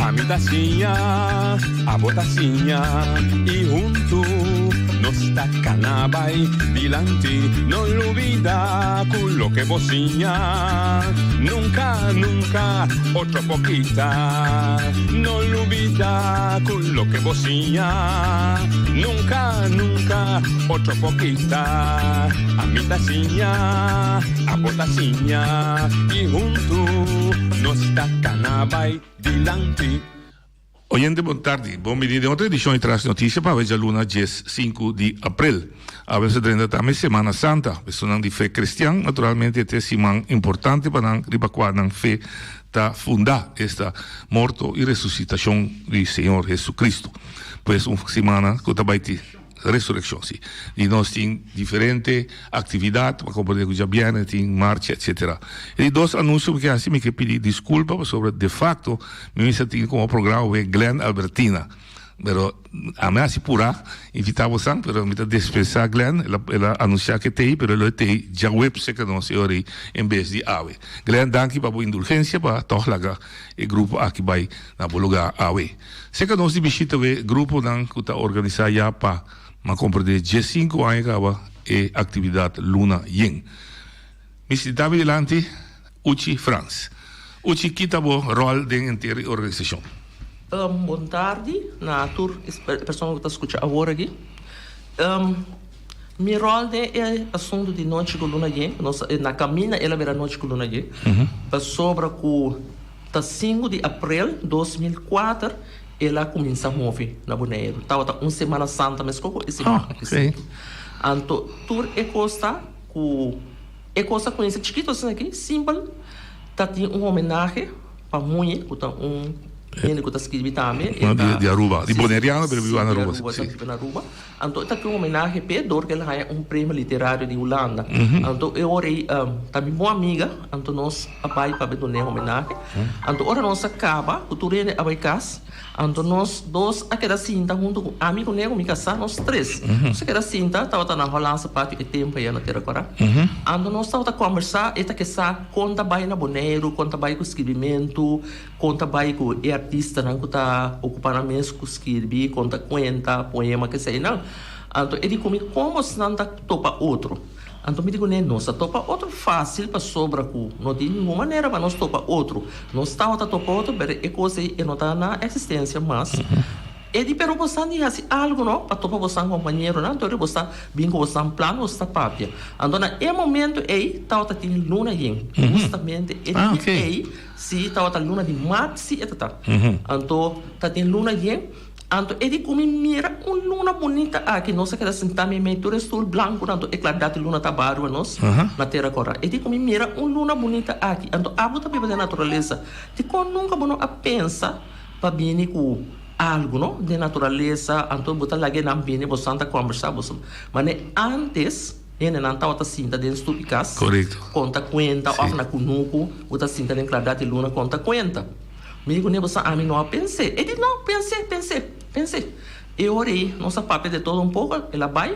Ami ta siña, abo ta siña y huntu nos ta cana bay dilanti. No lubida cu loke bo siña nunca, nunca otro por kita. No lubida cu loke bo siña nunca, nunca otro por kita. Ami ta siña, abo ta siña y huntu nos ta cana bay dilanti. Oyente bon tardi, bon bini den otro edicion di Tras Noticia pa awe djaluna djes sinku di april. Awe nos ta drenta tambe Semana Santa. Esunnan di fe cristian naturalmente ta e siman importante pa nan riba cua nan fe ta funda, esta morto y resucitacion di Señor Jesucristo. Pues un simana cu ta bay ti. Resureccion, si. Y nos tin diferente actividad, pa comprende cu djabierne tin marcha, etcetera. E di dos anuncio mi ke haci, mi ke pidi disculpa pasobra de facto mi mester tin como programa awe Glenn Albertina. Pero ami a haci pura invita bosan, pero mi ta dispensa Glenn, el a el a anuncia ke tei, pero lo e tei djaweps cerca nos e ora ei en bes di awe. Glenn, danki pa bo indulgencia pa tog laga e grupo aki bai na bo lugar awe. Serka nos di bishita we gruponan ku ta organisá ya pa m'a komprendé diesinku aña kaba e aktividat Luna Yen. Mi sinta mi dilanti Uchi Frans. Uchi ki ta bo ròl den henter e organisashon? Bon tardi na tur e persona ku ta skucha awor aki. Mi ròl den e asuntu di Nochi ku Luna Yen, nos na kaminda el a bira Nochi ku Luna Yen, pasobra ku. Ta sinku di aprel 2004 el a kuminsá move na Boneiru. Tabata un Semana Santa meskos ku e siman aki sinti. Anto tur e kos ta ku e kos a kuminsá chikitu asina aki, simpel, ta tin un homenahe pa Muñe ku ta un hende ku ta skirbi tambe. E ta Di Aruba, di Boneriano pero biba na Aruba. Si, di Aruba, ta biba na Aruba. Anto e ta tin un homenahe p'e dor ku el a haña un premio literario di Hulanda. Anto e ora ei ta mi bon amiga, anto nos a bai pa dun'é homenahe. Anto ora nos a kaba ku tur hende a bai kas, anto nos dos a keda sinta huntu ku ami ku Nego, mi kasá, nos tres. Nos a keda sinta, tabata na Hollandse Patio e tempu aya na Tera Kòrá. Anto nos tabata kòmbersá, e ta ke sa kon ta bai na Boneiru, kon ta bai ku skirbimentu. Kon ta bai ku e artistanan ku ta okupá nan mes ku skirbi, konta kuenta, poema, keseinan? Anto e di ku mi, Kon bosnan ta topa otro? Anto mi di kuné, Nos ta topa otro fásil pasobra ku no tin ningun manera pa nos topa otro. Nos tabata topa otro, pero e kos ei e no ta na eksistensia mas. E di, Pero bosnan di hasi algu no pa topa bosnan kompañeronan, anto ora bosnan bin ku bosnan plan bos ta papia. Anto na e momento ei tabata tin luna yen, hustamente e dia ei. Si tabata luna di mart si e ta ta. Anto ta tin luna yen. Anto e di ku mi mira un luna bunita aki. Nos a keda sintá meimei tur e stul blankunan anto e klaridat di luna ta baha riba nos na tera kòrá. E di ku mi mira un luna bunita aki. Anto abo ta biba den naturalesa. Dikon nunka bo no a pensa pa bini ku algu no den naturalesa anto bo ta laga e nan bini bo santa kòmbersá boso. Mane antes. Hendenan tabata sinta den stupi kas konta kuenta òf na kunuku bo ta sinta den klaridat di luna konta kuenta. Mi di kuné bo sa ami no a pens'é. E di no, pens'é, pens'é, pens'é. E ora ei nos a papia de todo un poko, el a bai,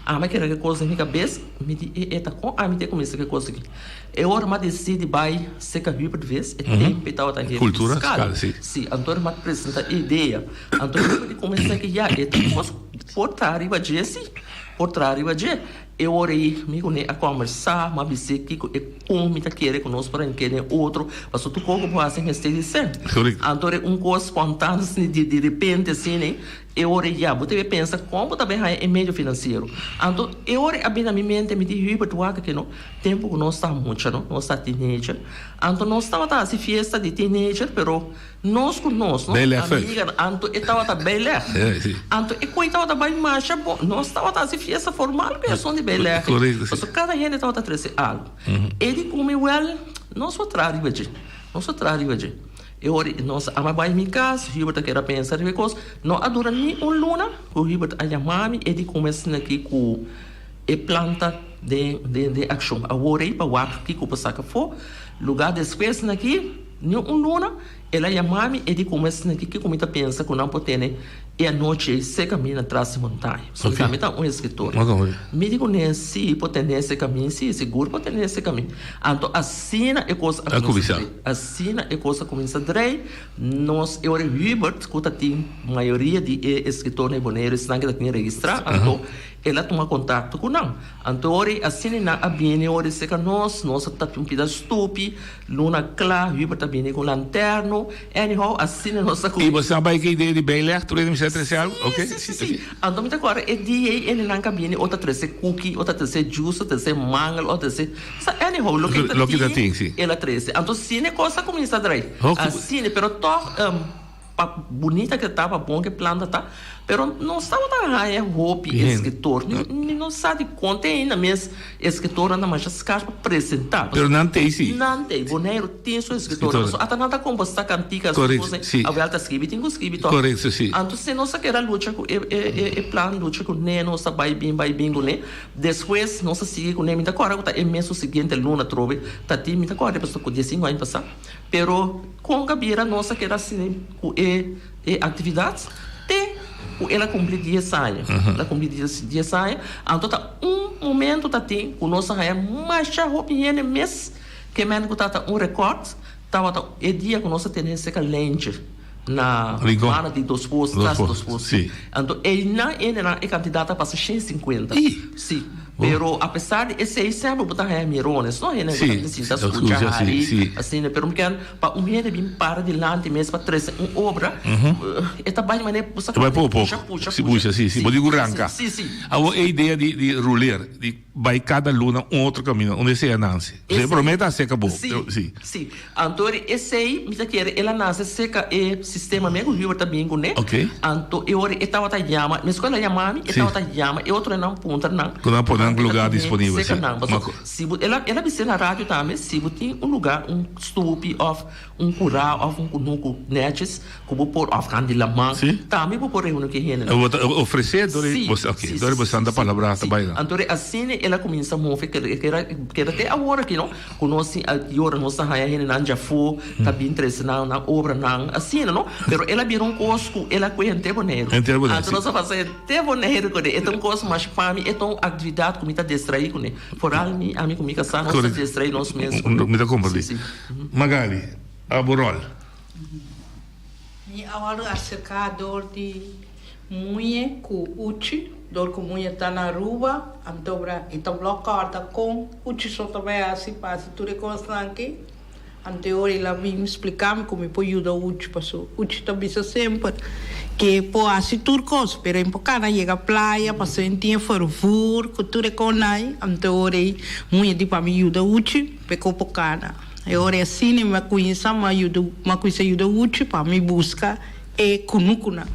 ami a keda ku e kos den mi kabes, mi di e e ta kon ami te kuminsá ku e kos aki. E ora mi a disidi bai serka Hubert Vis, e tempu e tabata hefe fiskal. Si, anto mi a presentá e idea. Anto Hubert di kuminsá ki ya e ta kos por traha riba dje si. Por traha riba dje. E ora ei mi ku ne a kòmbersá, mi a bis'é kiko e kon mi ta kere ku nos por a kere otro, pasobra tur kos ku bo hasi mester di sèn. Anto ora un kos spontáneo asina di di repente asina, e ora ei ya bo ta bin pensa kon bo ta bin haña e medio finansiero. Anto e ora ei a bin na mi mente, mi di Hubert wak ke no, tempu ku nos ta mucha no, nos ta teenager, anto nos tabata hasi fiesta di teenager pero Nos ku nos, no? Amiga, anto e tabata beilèg. Anto e koe tabata bai masha bon. Nos tabata hasi fiesta formal ku esun di beilèg. Pasobra kada hende tabata trese algu. E di ku mi, wèl, nos por traha riba dje. Nos por traha riba dje. E ora nos a bai mi kas, Hubert a keda pensa riba e kos. No a dura ni un luna ku Hubert a yama mi, e di ku mi asina aki ku e plan ta den akshon. Awor ei pa wak kiko por saka afó. Lugá despues na aki. Ni un luna, el a yama mi e di ku mes esaki kiko mi ta pensa ku nan por tene e anochi ei serka mi na tras di montaña. Pasobra mi tambe ta un eskritor. Mi di kuné, Sí, por tene serka mi, sí, sigur por tene serka mi. Anto asina e kos a kuminsá drei. Asina e kos a kuminsá drei. Nos e ora Hubert ku ta tin mayoria di e eskritornan di Boneiru esnan ku ta tin registrá, anto el a tuma kontakto ku nan. Anto ora asina nan a bini ora serka nos, nos a tapia un pida stupi, Luna kla, Hubert a bini ku lanterno. Anyhow, asina nos a I bo sa bai ke idea di bijleg tur e mester trese algu? Sí, sí, sí, sí. Anto mi ta kòrda e dia ei hendenan ka bini, otro a trese kuki, otro a trese juice, otro a trese mangel, otro a trese, sa anyhow, loke ta Loke ta tin, sí. El a trese. Anto asina e kos a kuminsá drai. Asina, pero tòg Pa bunita ke ta, pa bon ke planta ta, pero nos tabata haña hopi eskritor. Mi no sa di kon te ainda mes eskritornan ta masha skars pa presentá. Pero nan t'ei si. Nan t'ei. Boneiru tin su eskritornan. Pasobra ata nan ta komposá kantika, su kos ei. Awel ta skribi, tin ku skribi tòg. Korekto, si. Anto si nos a keda lucha ku e e plan, lucha kuné, nos ta bai bin, bai bin kuné. Despues nos a sigui kuné. Mi ta kòrda ku ta e mes su siguiente luna atrobe ta tin. Mi ta kòrda pasobra ku diesinku aña pasá. Pero kon ka bira nos a keda asina ku e e aktividat te ku el a kumpli dies aña. El a kumpli dies aña, anto ta un momento ta tin ku nos a haña masha hopi hende mes ke men ku tabata un rekòrt, tabata e dia ku nos a tene seka Lentje na banda di Dos Pos, tras Dos Pos. Anto einan hendenan e kantidat a pasa 150. Sí. Pero apesar di esei semper bo ta haña mirones, no? Hende ku ta bin sinta skucha, hari, asina. Pero mi ken pa un hende bin para dilanti mes pa trese un obra, e ta bai manera bo sa bai poko poko. Pusha, pusha, Si pusha, si, si. Bo di ku ranka. Si, si. Awor e idea di di ruler, di bai kada luna un otro kaminda, unda esei a nanse? Esei promé ta seka bo. Si, si. Anto esei mi ta kere el a nase serka e sistema mes ku Hubert ta bin kuné. Anto e ora e tabata yama, mes ku el a yama mi, e tabata yama e otronan puntra nan. Ku nan pone nan lugar disponibel, si. Serka nan. Pasobra si bo, el a el a bis'é na radio tambe, si bo tin un lugar, un stupi òf un kurá òf un kunuku nètjes ku bo por, òf kan di laman, tambe bo por reuni ku e hendenan. Bo ta ofresé dor e, oke, dor e bo santa palabra ta bai nan. Anto asina el a kuminsá move, keda te awor aki no. Ku nos tin a yora nos ta haña hendenan djafó ta bin trese nan nan obranan asina no pero el a bira un kos ku el a kue henter Boneiru Henter Boneiru anto nos a pasa henter Boneiru kuné e ta un kos masha pa mi e ta un aktividat ku mi ta distraí kuné foral mi ami ku mi kasá nos ta distraí nos mes kuné Mi ta komprendí si si. Magali abo ròl. Mi a wòrdu aserká dor di Muñe ku Uchi, dor ku Muñe ta na Aruba, antobra e ta blòk kòrda kon Uchi so ta bai hasi pa hasi tur e kosnan aki. Ante ora el a bin splika mi ku mi por yuda Uchi, paso Uchi ta bisa semper ke e por hasi tur kos, pero e por kana yega playa paso e tin e fervur ku tur e konai. Ante ora ei Muñe di pa mi yuda Uchi pa e ko por kana. E ora ei asina mi a kuminsá, mi a yuda, mi a kuminsá yuda Uchi pa mi buska e kunukunan,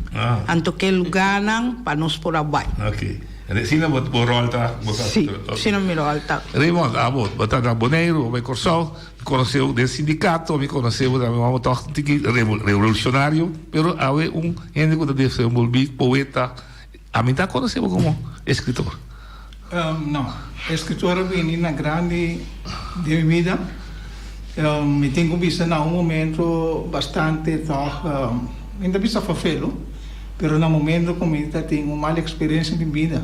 anto ke lugánan pa nos por a bai. Ok. Asina bo bo ròl ta? Bo ta Sí, asina mi ròl ta. Raymond, abo bo ta na Boneiru, bo bai Kòrsou, mi konosé bo den sindikato, mi konosé bo tambe abo tòg un tiki revolushonario, pero awe un hende ku ta desenvolví, poeta, ami ta konosé bo komo eskritor. No, eskritor a bini na grandi den mi bida. Mi tin ku bisa na un momento bastante tòg, mi no ta bisa fafelu, pero na momento ku mi ta tin un mal eksperensia den mi bida,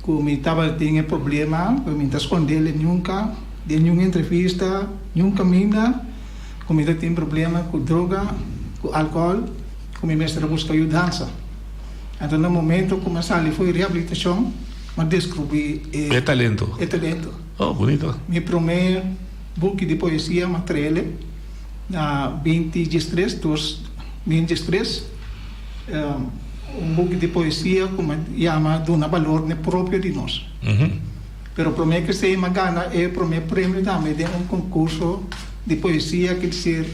ku mi tabatin e problema ku mi no ta skondel nunka, den niun entrevista, niun kaminda, ku mi ta tin problema ku droga, ku alkohòl, ku mi mester a buska yudansa. Anto na momento ku mi a sali for di rehabilitashon, mi a deskubrí e. E talento. E talento. Oh, bunito. Mi promé buki di poesia mi a traele na binti diestres, 2013, un buki di poesia ku mi a yama Duna Balor n'e Propio di Nos. Pero promé ku esei mi a gana e promé premio tambe den un konkurso di poesia, ke disir,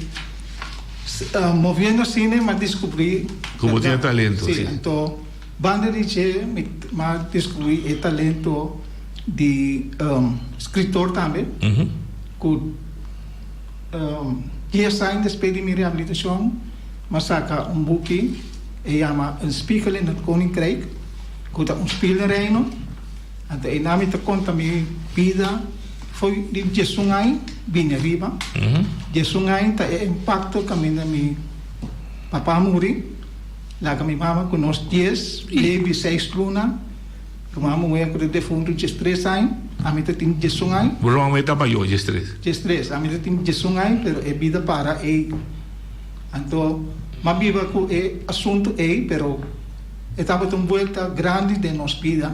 Moviendo asina mi a descubri. Cu bo tin e talento, si. Anto banda di dje mi a descubri e talento di scritor tambe. Cu dies aña despues di mi rehabilitacion mi a saca un buki e yama Een spiegel in het koninkrijk, cu ta un spiel den reino. Anto einan mi ta conta mi bida. For di 11 aña bini ariba. 11 aña ta e impacto caminda mi papa a muri, laga mi mama cu nos dies baby seis luna, ruman muher cu ta defunto 13 aña, ami ta tin 11 aña. Bo ruman muher ta mayor, 13? 13, ami ta tin 11 aña pero e bida para ey. Anto m'a biba cu e asunto ey pero e tabata un buelta grandi den nos bida.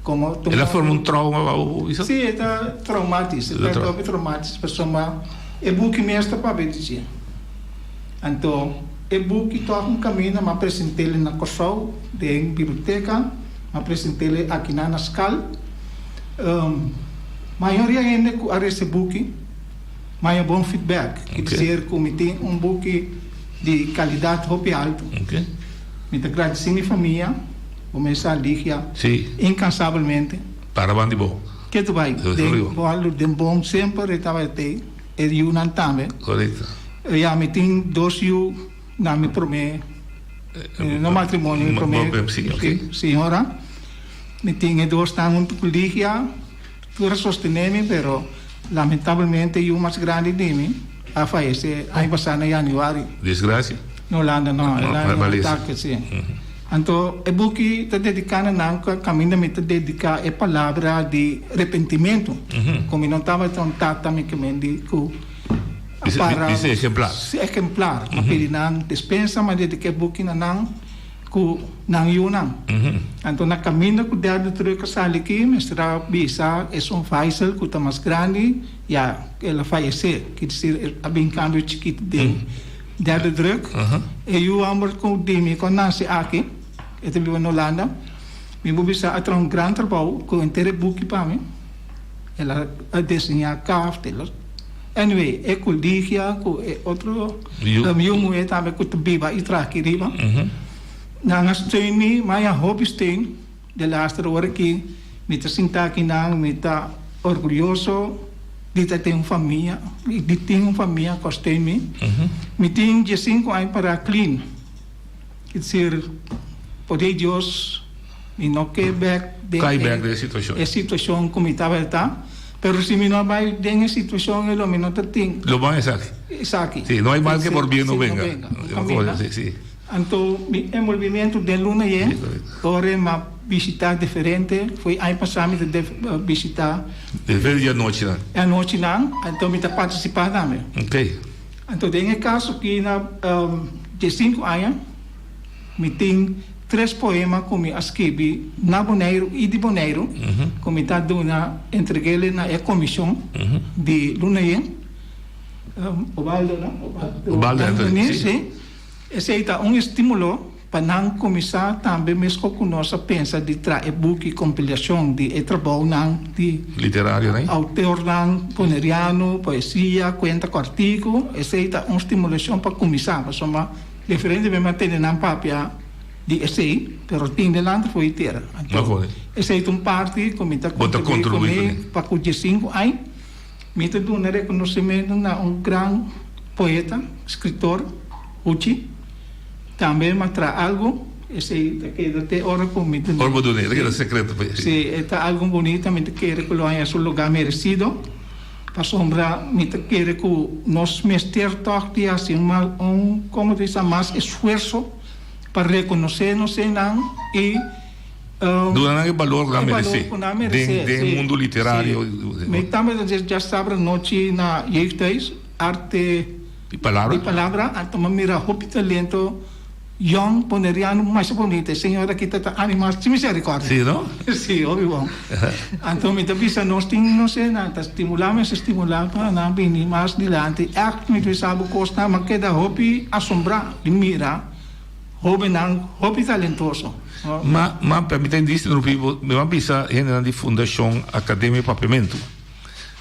Como El a forma un trauma pa bo bisa? Sí, e ta traumatis, e ta hopi traumatis pasobra e buki mes ta papia di dje. Anto e buki tòg un kaminda m'a present'el na Kòrsou den biblioteka, m'a present'el akinan na skal. Mayoria hende ku a rese buki maya bon feedback, ki diser ku mi tin un buki di kalidat hopi altu. Mi ta gradisí mi famia. Bo mester a ligia incansabelmente. Para ban di bo. Ke tu bai den bo den bon semper e tabata tei e yunan tambe. Correcto. Ya mi tin dos yu na mi prome no matrimonio mi prome señora mi tin e dosnan hunto cu Ligia tur a sostene mi pero lamentablemente yu mas grandi di mi a fayece aña pasa na januari. Desgracia. Na Holanda no el a un atake si. Anto e buki ta dediká na nan ku kaminda mi ta dediká e palabra di repentimentu, ku mi no tabata un tata mi ke men di ku a para. Di ser ejemplar. Si ejemplar. Mi a pidi nan despensa, mi a dediká e buki na nan ku nan yunan. Anto na kaminda ku derde truk a sali aki, mester a bisa esun Faisal ku ta mas grandi, ya el a fayesé, ki desir a bin kambio chikitu den. Derde druk, e yu homber ku di mi ku a nase aki, e ta biba na Holanda, mi por bisa a traha un gran trabou ku henter e buki pa mi. El a deseñá kaft, el a, anyway, e ku Ligia ku e otro yu muhé tambe ku ta biba i traha aki riba. Nan a steun mi, mi a haña hopi steun. De laster ora ki mi ta sinta akinan mi ta orguyoso di ta tin un famia, di tin un famia ku a steun mi. Mi tin diesinku aña para clean, es decir, poder Dios mi no ke bek den e situashon ku mi tabata, pero si mi no a bai den e situashon ei lo mi no ta tin esaki. Si, no hay mal que por bien no venga. Anto mi envolvimentu den luna yen, ora m'a bishitá diferente, foi aña pasá mi ta bishitá. Diferente di anochinan. E anochinan, anto mi ta partisipá tambe. Ok. Anto den e kaso aki na diesinku aña, mi tin tres poema ku mi a skibi na Boneiru i di Boneiru, ku mi ta duna entreg'el na e komishon di luna yen. Obaldo, no? Obaldo Anthony, si. Esei ta un estímulo pa nan kuminsá tambe meskos ku nos a pensa di traha e buki kompilashon di e trabounan di outornan boneriano, poesia, kuenta kòrtiku. Esei ta un stimulashon pa kuminsá pasobra diferente bes mi a tende nan papia di esei pero tin delante for di tera. Anto esei ta un parti ku mi ta kontribuí kuné pa ku diesinku aña. Mi ta duna rekonosementu na un gran poeta, skritor, Uchi. Tambe m'a traha algu, esei ta keda te ora ku mi dun'é. Ora bo dun'é, ta keda sekreto pa e. Sí, e ta algu bunita, mi ta kere ku lo haña su lugá meresido, pasobra mi ta kere ku nos mester tòg di hasi un mal, un, komo ta bisa, mas esfuerso pa rekonosé nos einan i. Duna nan e balor ku nan meresé den e mundu literario. Mi tambe ta djasabra nochi na Jeugdhuis, Arte di Palabra, anto mi a mira hopi talento yòn boneriano masha bunita. E señora aki ta ta anima sin misericordia. Si no? Si, hopi bon. Anto mi ta bisa nos tin nos esnan ta stimulá mester stimulá pa nan bini mas dilanti. Ègt mi ta bisa bo kosnan, mi a keda hopi asombrá di mira. Hobennan hopi talentoso. Ma, ma permita mi disi Rupi, bo, mi a bisa hendenan di Fundashon Akademia Papiamentu.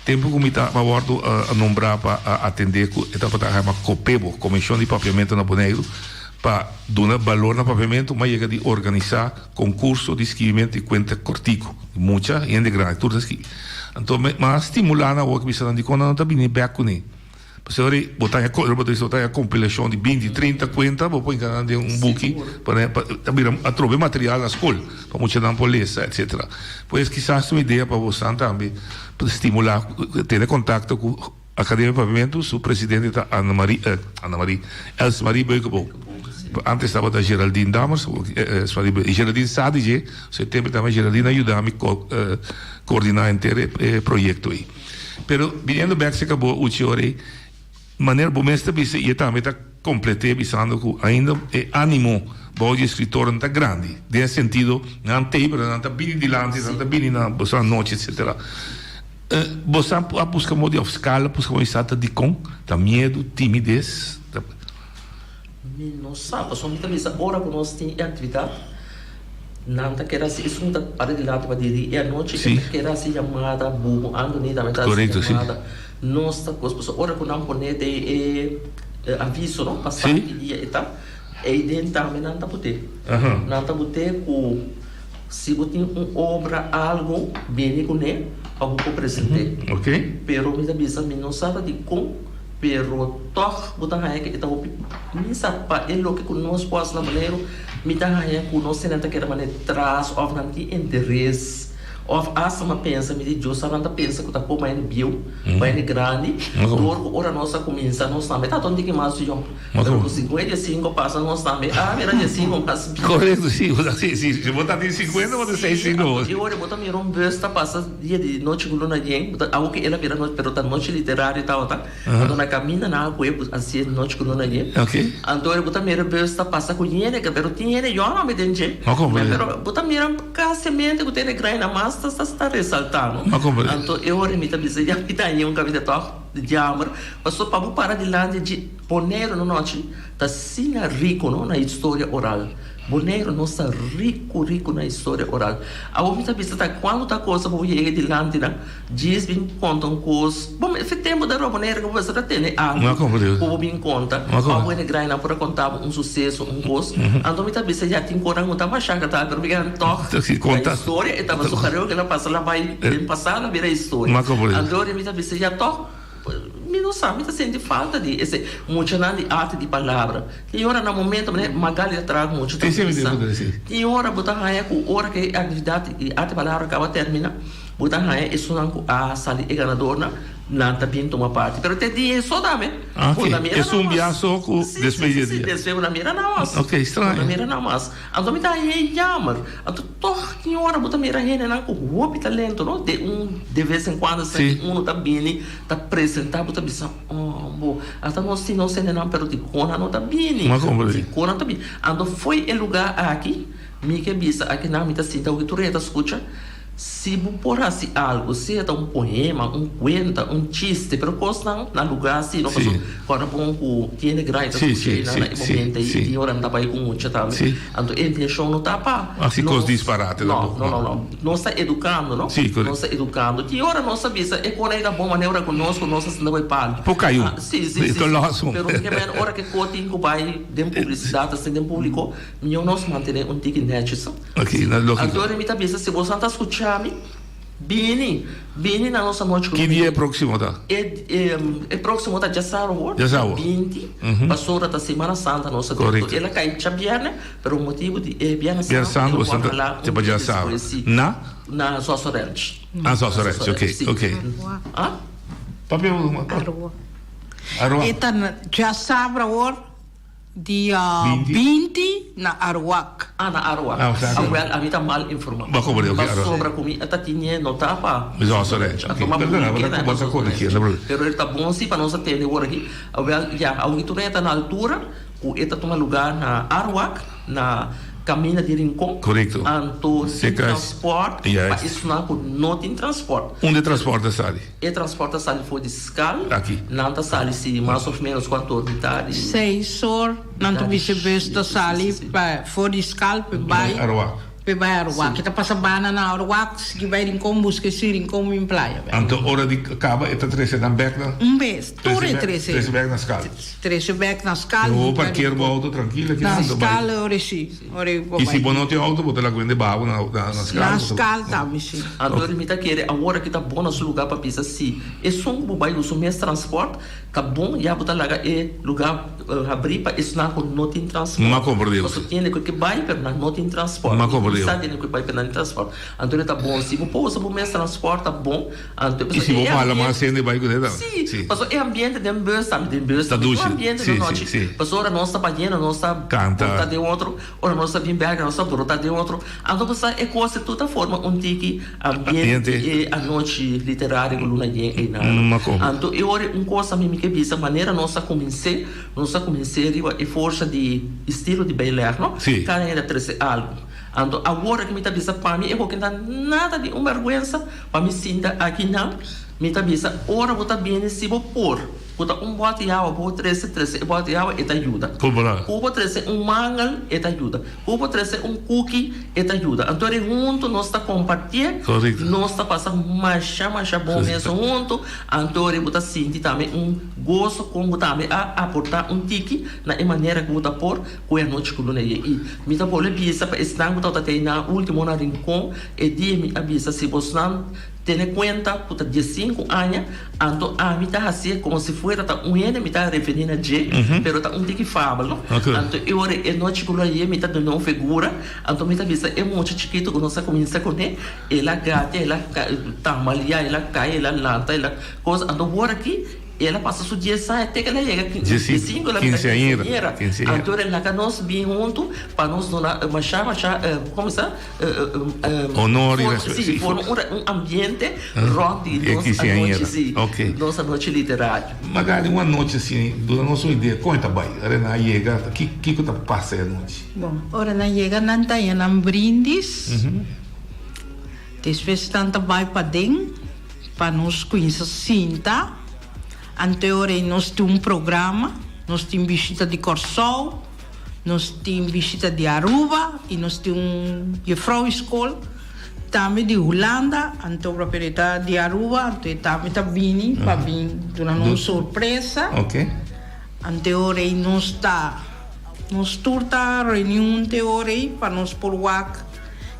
Tempu ku mi ta a wòrdu a nombrá pa a atendé ku e tabata yama Kopebo, Komishon di Papiamentu na Boneiru, pa duna balor na papiamentu, mi a yega di organisá konkurso di skibimentu di kuenta kòrtiku. Mucha, hende grandi, tur ta skibi. Anto mi a stimulá nan awor, mi bisa nan dikon nan no ta bini bèk kuné. Pasobra ora bo ta haña bo ta bisa bo ta haña kompilashon di binti, trinta kuenta bo por hinka nan den un buki pa ta bira atrobe material na skol pa muchanan por lesa etsetera. Pues kisas ta un idea pa bosan tambe pa stimulá tene kontakto ku Akademia Papiamentu su presidente ta Anna Marie Anna Marie Els Marie Beukeboom. Antes tabata Geraldine Dammers Els Marie Beukeboom Geraldine sa di dje su e tempo tambe Geraldine a yuda mi koordiná henter e proyekto ei. Pero biniendo bek se kabo uchi ora ei, manera bo mes ta bisa i e tambe ta komplet'é bisando ku ainda e ánimo bou di eskritornan ta grandi, den e sentido nan t'ei pero nan ta bini dilanti, nan ta bini na boso anochi etsetera. Boso a buska modo di òf skala buska modo di sa ta dikon? Ta miedu, timides? Ta. Mi no sa, pasobra mi ta bisa ora ku nos tin e aktividat, nan ta kere hasi esun ta para dilanti pa diri e anochi, e ta kere hasi yamada, Bubu Anthony tambe ta hasi yamada, nos ta kos, pasobra ora ku nan pone den e aviso no, pa sa ki dia e ta, eiden tambe nan ta put'é, nan ta put'é ku si bo tin un obra algu bini kuné pa bo por present'é, pero mi ta bisa mi no sa ta dikon. Pero tòg bo ta haña ku e ta hopi misa pa e loke ku nos por hasi na Boneiru, mi ta haña ku nos hende ta keda manera tras òf nan tin interes òf asta mi a pensa mi di Dios sa nan ta pensa ku ta komo hende bieu o hende grandi dor ku ora nos a kuminsá nos tambe ta un tiki mas yòn pero ku sinkuenta i sinku pasa nos tambe a bira di sinku mas bieu. Korekto si, si bo ta tin sinkuenta bo ta sei sinku. I ora bo ta mira un bus ta pasa. Dia di nochi ku luna yen, bo ta awo ke el a bira nochi, pero ta nochi literario tabata. Anto na kaminda nan a kohe bus hasié nochi ku luna yen. Anto bo ta mira bus ta pasa ku yene, pero tin hende yòn tambe den dje. Pero bo ta mira kasimente ku tene graina mas ta ta resaltá no. Anto e ora mi ta bisa ya mi ta haña un kaminda tòg jammer, pasobra pa bo para dilanti dje Boneiru no nochi ta asina riku no na historia oral. Boneiru nos ta riku riku na historia oral. Awor mi ta bisa ta cuando ta cosa bo yega dilanti nan djis bin conta un cos bo e tempo ta roba Boneiru cu bo ta tene algo cu bo bin conta of bo hende grandi nan por a conta bo un suceso un cos anto mi ta bisa ya tin cosnan cu ta masha agradabel pero mi keda toch ta historia e tabata su careo cu el a pasa la bay den pasado a bira historia anto mi ta bisa ya toch. Mi no sa, mi ta sinti falta di ese muchanan di arte di palabra. Tin ora na momento manera Magali ta traha ku mucha ta bisa. Tin ora bo ta haña ku ora ku e aktividat di arte di palabra kaba termina, bo ta haña esunnan ku a sali e ganadornan, nan ta bin tuma parti. Pero te dia eso tambe, bo ta mira nan mas. Si, si, si, despues bo ta mira nan mas. Bo ta mira nan mas. Anto mi ta haña e jammer. Anto tòg tin ora bo ta mira hendenan ku hopi talento no, de un de ves en kuando esaki Sí. uno ta bini ta presentá bo ta bisa oh bo ata nos tin nos hendenan pero dikon nan no ta bini? Ma kon bo di? Dikon nan ta bini? Anto fo'i e lugá aki mi ke bisa akinan mi ta sinta oki tur hende ta skucha si bo por hasi algu sea ta un poema, un kuenta, un chiste pero kosnan na lugá si no Sí. pasobra kòrda bon ku hende grandi ta Sí, skucha sí, einan sí, na e sí, momento ei sí. i tin ora nan ta bai ku mucha tambe. Sí. Anto e intenshon no ta pa Hasi kos nos disparate no, tampoco, no, no, no. no. Nos ta edukando, no? Sí, korekto. Nos ta edukando. Tin ora nos ta bisa e kos ei ta bon manera ora ku nos ku nos ta sinta bai palu. Por kai un. Ah, sí, sí, sí, Ta sí. los un. Pero ke men ora ke kos tin ku bai den publisidat, asina den publiko, mihó nos mantené un tiki nètjes. Ok, na lógiko. Anto ora mi ta bisa si boso ta skucha mi, Bini, bini na nos anochi ku Ki dia e próksimo ta? E e próksimo ta djasaru hoor, Djasaru. 20, pasobra ta Semana Santa nos ta Korekto. El a kai djabièrnè, pero motibu di e Bièrnè Bièrnè Santu Santu el bo wòrdu ta halá te un pa dia djasaru. despues, si. Na? Na Zoso Ranch. Ah, Zoso Ranch, Zoso ok, Ranch, si. ok. Ah? Papia bo ma. Arua. Arua. E ta na djasabra hoor. Dia 20 na Aruac. Ah, na Aruac. Ah, osea Ah, wel, ami ta mal informa. Bo a komprende, oké, Aruac. Pasobra ku mi ta tine no ta pa. Mi sa sorry. A tuma Perdona, bo ta bo ta korigí, no problema. Pero e ta bon si pa nos a tende awor aki. Awel, ya, awoki tur e ta na altura ku e ta tuma lugá na Aruac, na Kaminda di Rincon. Korekto. Anto tin Seka transport pa esnan ku no tin transport. Unda e transport ta sali? E transport ta sali for di Skal. Aki. Nan ta sali si mas of menos kuantu or mitad di. Seis or nan ta bisa bus ta sali pa for di Skal pa bai. Aruac. P'e bai Aruwak. E ta pasa bana na Aruwak, sigui bai Rincon buska esi Rincon bin playa bek. Anto ora di kaba e ta trese nan bek na. Un bes, tur e trese. Trese bek na skal. Trese bek na skal. Bo parkeer bo auto trankil aki na skal ora si. Ora bo bai. I si bo no tin auto bo ta laga wende baho na skal. Na skal tambe si. Anto mi ta kere awor aki ta bon na su lugar pa bisa si esun ku bo bai usa mes transport Ta bon ya bo ta laga e luga habrí pa esnan ku no tin transport. M'a komprendé. Pasobra tin hende ku ke bai pero nan no tin transport. M'a komprendé. Sa tin hende ku bai pero nan tin transport. Anto e ta bon si bo por usa bo mes transport ta bon. Anto I si bo hala mas hende bai kuné tambe. Si, pasobra e ambiente den bus tambe den bus ta dushi. E ambiente den nochi. Pasobra ora nos ta bayendo nos ta kanta den otro, ora nos ta bin bèk nos ta brota den otro. Anto bo sa e kos tur ta forma un tiki ambiente e anochi literario ku luna yen einan. Anto e ora un kos ami mi ke bisa manera nos a kumins'é, nos a kumins'é riba e forsa di estilo di bailer no, kada hende a trese algu. Anto awor aki mi ta bisa pa mi e hopi ta nada di un bèrgwensa pa mi sinta akinan, mi ta bisa ora bo ta bini si bo por. Ku ta un bòt di awa bo trese, trese e bòt di awa, e ta yuda. Ku bo trese un mangel, e ta yuda. Ku bo trese un kuki, e ta yuda. Anto ri huntu nos ta kompartié, nos ta pasa masha masha bon mes huntu. Anto ri bo ta sinti tambe un goso kon bo tambe a aportá un tiki na e manera ku bo ta por ku e anochi ku luna ye. I mi ta bolbe bisa pa esnan ku tabata tei na último na Rincon e dia mi a bisa si bosnan Tene kuenta ku ta diesinku aña, anto ami ta hasié komo si fuera ta un hende mi ta referí na dje, pero ta un tiki fabel, no? Anto e ora e nochi ku lo a ye mi ta duna un figura, anto mi ta bisa e mucha chikitu ku nos a kuminsá kuné, el a gatia, el a tambaliá, el a kai, el a lanta, el a kos, anto wor aki El a pasa su dies aña te ke el a yega diesinku, el a bira kinseañera. Anto el laga nos bin huntu pa nos duna masha masha komo sa Honor i respeto. Si, forma un ambiente rònt di nos anochi, si, nos anochi literario. Magali, un anochi asina, duna nos un idea kon e ta bai? Ora nan a yega, kiko ta pasa e anochi? Bon, ora nan yega nan ta haña nan brindis, despues nan ta bai paden. Pa nos cuinsa sinta. Anteor ei nos tin un programa, nos tin bishita di Corsou, nos tin bishita di Aruba y nos tin un juffrouw y school tambe di Hulanda, anto pero e ta di Aruba, anto e tambe ta bini pa bin duna nos un sorpresa. Anteor ei nos ta, nos tur ta reuni un teor ei pa nos por wak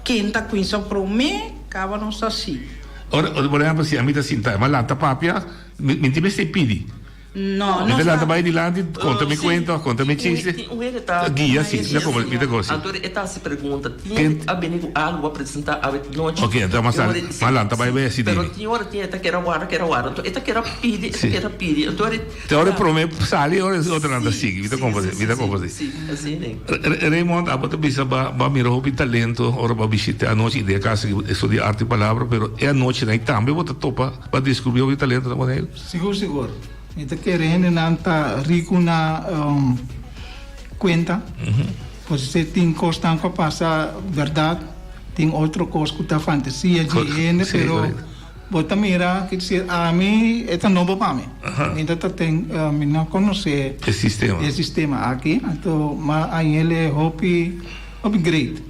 ken ta cuinsa prome, caba nos ta sigui. Ora, ora, por ehempel, si ami ta sinta, mi a lanta papia, mi, mi tin mester pidi. No, Mi no ta lanta sa. bai dilanti, konta mi Sí. kuenta, konta mi Tin un, chiste. tin un hende ta. Guia, si, mi ta komo, mi ta komo si. Anto e ta hasi pregunta. Tin Ken- hende a bini ku algu a presenta awe nochi. Ok, anto mas E ora- lanta, sí, mas lanta bai sí. bai hasi Pero dimi. tin ora tin e ta kere warda, kere warda. Anto e ta kere pidi, e ta Sí. kere pidi. Anto ora e Te ora e prome sali, ora e otronan ta Sí, sigui. Mi ta sí, komprende, sí, mi ta sí, komprende. sí, asina e. Raymond, abo ta bisa ba ba mira hopi talento ora bo a bishita e anochi i den e kas aki bo estudia arte i palabra, pero e anochinan ei tambe bo ta topa pa descubri hopi talento na Boneiru? Sigur sigur. Mi ta kere hendenan ta riku na kuenta, pues tin kosnan ku a pasa bèrdat, tin otro kos ku ta fantasia di hende, pero Bo ta mira, ki disi, ami e ta nobo pa mi. Mi ta ta ten, mi no konosé E sistema. e sistema aki. Anto ma añel e hopi, hopi great.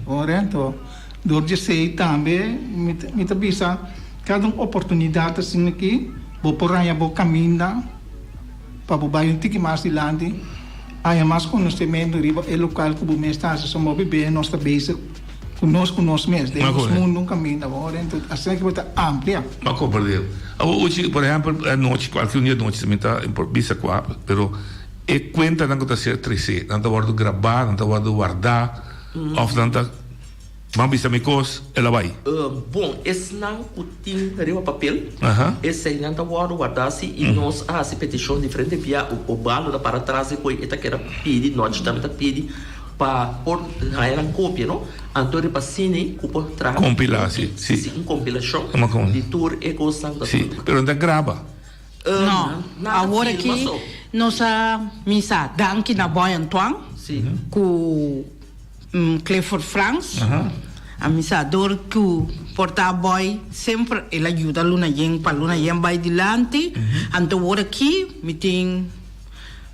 Ora anto dor di esei tambe mi ta, mi ta bisa kada un oportunidat asina aki bo por haña bo kaminda pa bo bai un tiki mas dilanti, haña mas konosementu riba e lokal ku bo mes ta hasi. So hopi bes nos ta bezig. Ku nos ku nos mes den nos mundu un kaminda bo ora enton asina ki bo ta amplia. Bo a komprende. Awor uchi por ehempel anochi kualke un di anochi mi ta bisa kua pero e kuentanan ku ta ser tresé nan ta wòrdu grabá nan ta wòrdu wardá òf nan ta ban bisa mi kos el a bai. Bon esnan ku tin riba papel eseinan ta wòrdu wardá si i nos a hasi petishon diferente bia Obalo ta para tras di koe e ta keda pidi nochi tambe ta pidi. Pa por haña nan kopia no, anto riba sini ku por traha un Kompilá, buki, si, si. si, un kompilashon Tuma kon. di tur e kosnan ku ta Si, tur. pero nan ta graba. No, Nan ta awor filma aki so. nos a misa danki na Boy Antoine Si. ku Clifford Frans. A misa dor ku por ta Boy semper el a yuda Luna Yen pa Luna Yen bai dilanti. Anto awor aki mi tin.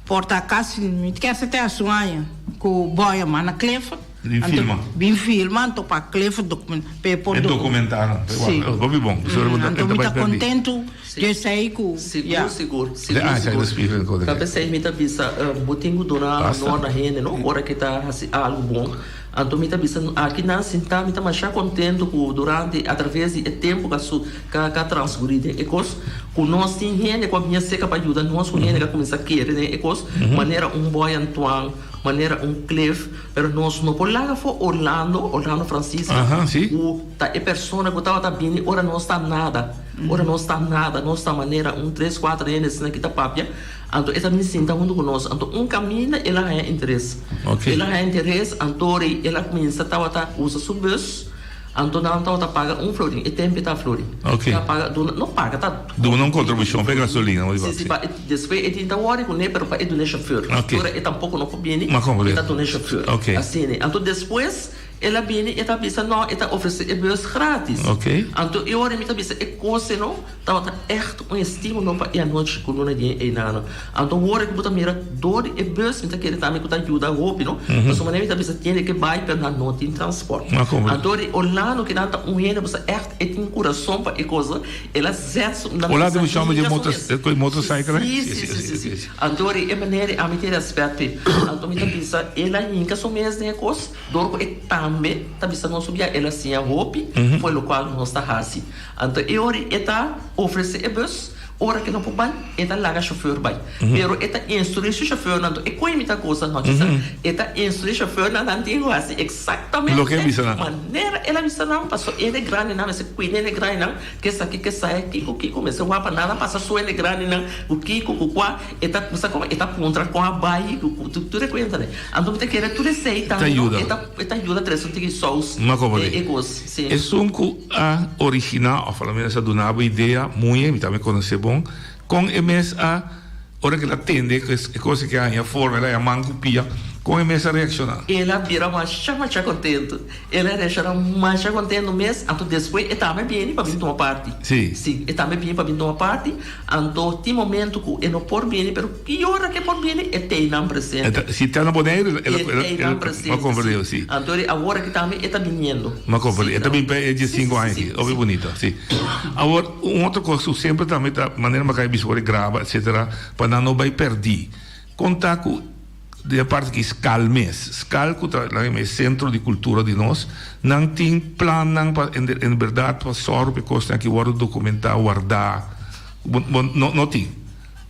Por ta casi mi ta kere sete asun aña cu Boy a manda Clifford. Bin filma. Bin filma anto pa Cliff document pa e por E documentá nan. Sí. Hopi bon. Anto mi ta kontentu dje esei ku ya. Sigur, sigur, sigur, sigur. Ta p'esei mi ta bisa bo tin ku duna honor na hende no ora ke ta hasi algu bon. Anto mi ta bisa aki nan sintá mi ta masha kontentu ku durante atraves di e tempu ka su ka ka transkurí den e kos ku nos tin hende ku a biña seka pa yuda nos ku hende ka kuminsá kere den e kos manera un Boy Antoine manera un Cliff. Pero nos no por laga for Orlando, Orlando Francisca, Aha, sí. ku ta e persona ku tabata bini ora nos ta nada, ora nos ta nada, nos ta manera un tres, kuater hende asina ki ta papia, anto e ta bini sinta huntu ku nos. Anto un kaminda el a haña interes. Ok. El a haña interes, anto rei el a kuminsa tabata usa su bus. Anto nan tabata paga un florin, e tempe ta florin. Ok. Ta paga, duna, no paga, ta. Duna un contribucion pa e gasolina, bo di Si, si, pa e, despues e tin ta wòri kuné, pero pa e duna e chauffeur. Ok. Ora e tampoko no por bini, Ma komprende. e ta duna e chauffeur. Ok. Asina. Anto despues el a bini, e ta bisa no, e ta ofresé e bus gratis. Ok. Anto e ora mi ta bisa e kos ei no tabata ègt un estímulo pa e anochi ku luna yen einan. Anto ora ku bo ta mira dor di e bus mi ta kere tambe ku ta yuda hopi no. Pasobra manera mi ta bisa tiene ke bai pero nan no tin transport. Anto di Orlando ke nan ta un hende bo sa ègt e tin kurason pa e kos el a zet su nan Orlando bisa mi chama di hinka su mes. ku e motorcycle Si si si si si. Anto di e manera ami tin rèspèt p'e. Anto mi ta bisa el a hinka su mes den e kos dor ku e tambe ta bisa nos su bia el a siña hopi for lokual nos ta hasi. Anto e ora e ta ofresé e bus. Ora ke no por bai, e ta laga shofèr bai. Pero e ta instruí su shofèrnan. Anto e koe mi ta gosa nochi sa. E ta instruí shofèrnan, nan tin ku hasi eksaktamente Loke e bisa nan. manera el a bisa nan, paso hende grandinan mester kuida hende grandinan, ke esaki ke esaya, kiko kiko mester wak pa nada pasa su hende grandinan ku kiko ku kua. E ta sa komo e ta puntra kon a bai ku ku tur e kuentanan. Anto mi ta kere tur esei Ta tambe no yuda. e ta e ta yuda trese un tiki sous Ma komo den di. e kos, si. Esun ku a originá òf a lo menos a duna bo idea, muñe, mi tambe konosé bon, kon e mes a, ora ku el a tende ku e kos aki a haña forma, el a haña man ku pia, kon e mes a reakshoná? El a bira masha masha kontentu. El a reakshoná masha kontentu mes, anto despues e tambe bini pa bin tuma parti. Sí. Sí, e tambe bini pa bin tuma parti. Anto tin momento ku e no por bini, pero ki ora ku e por bini, e teinan presente. Si ta na Boneiru, E teinan presente, si. Anto di awor aki tambe e ta biniendo. M'a komprendé. E ta bin pa e diesinku aña aki. Hopi bunita, si. Awor, un otro kos ku semper tambe ta, manera m'a kai bisa por e graba, etsetera, pa nan no bai pèrdí. Kon ta ku den e parti aki skal mes? Skal ku ta laga mi e sentro di kultura di nos, nan tin plannan pa en bèrdat pa sòru pa e kosnan aki wòrdu dokumentá, wardá? Bo bo no no tin?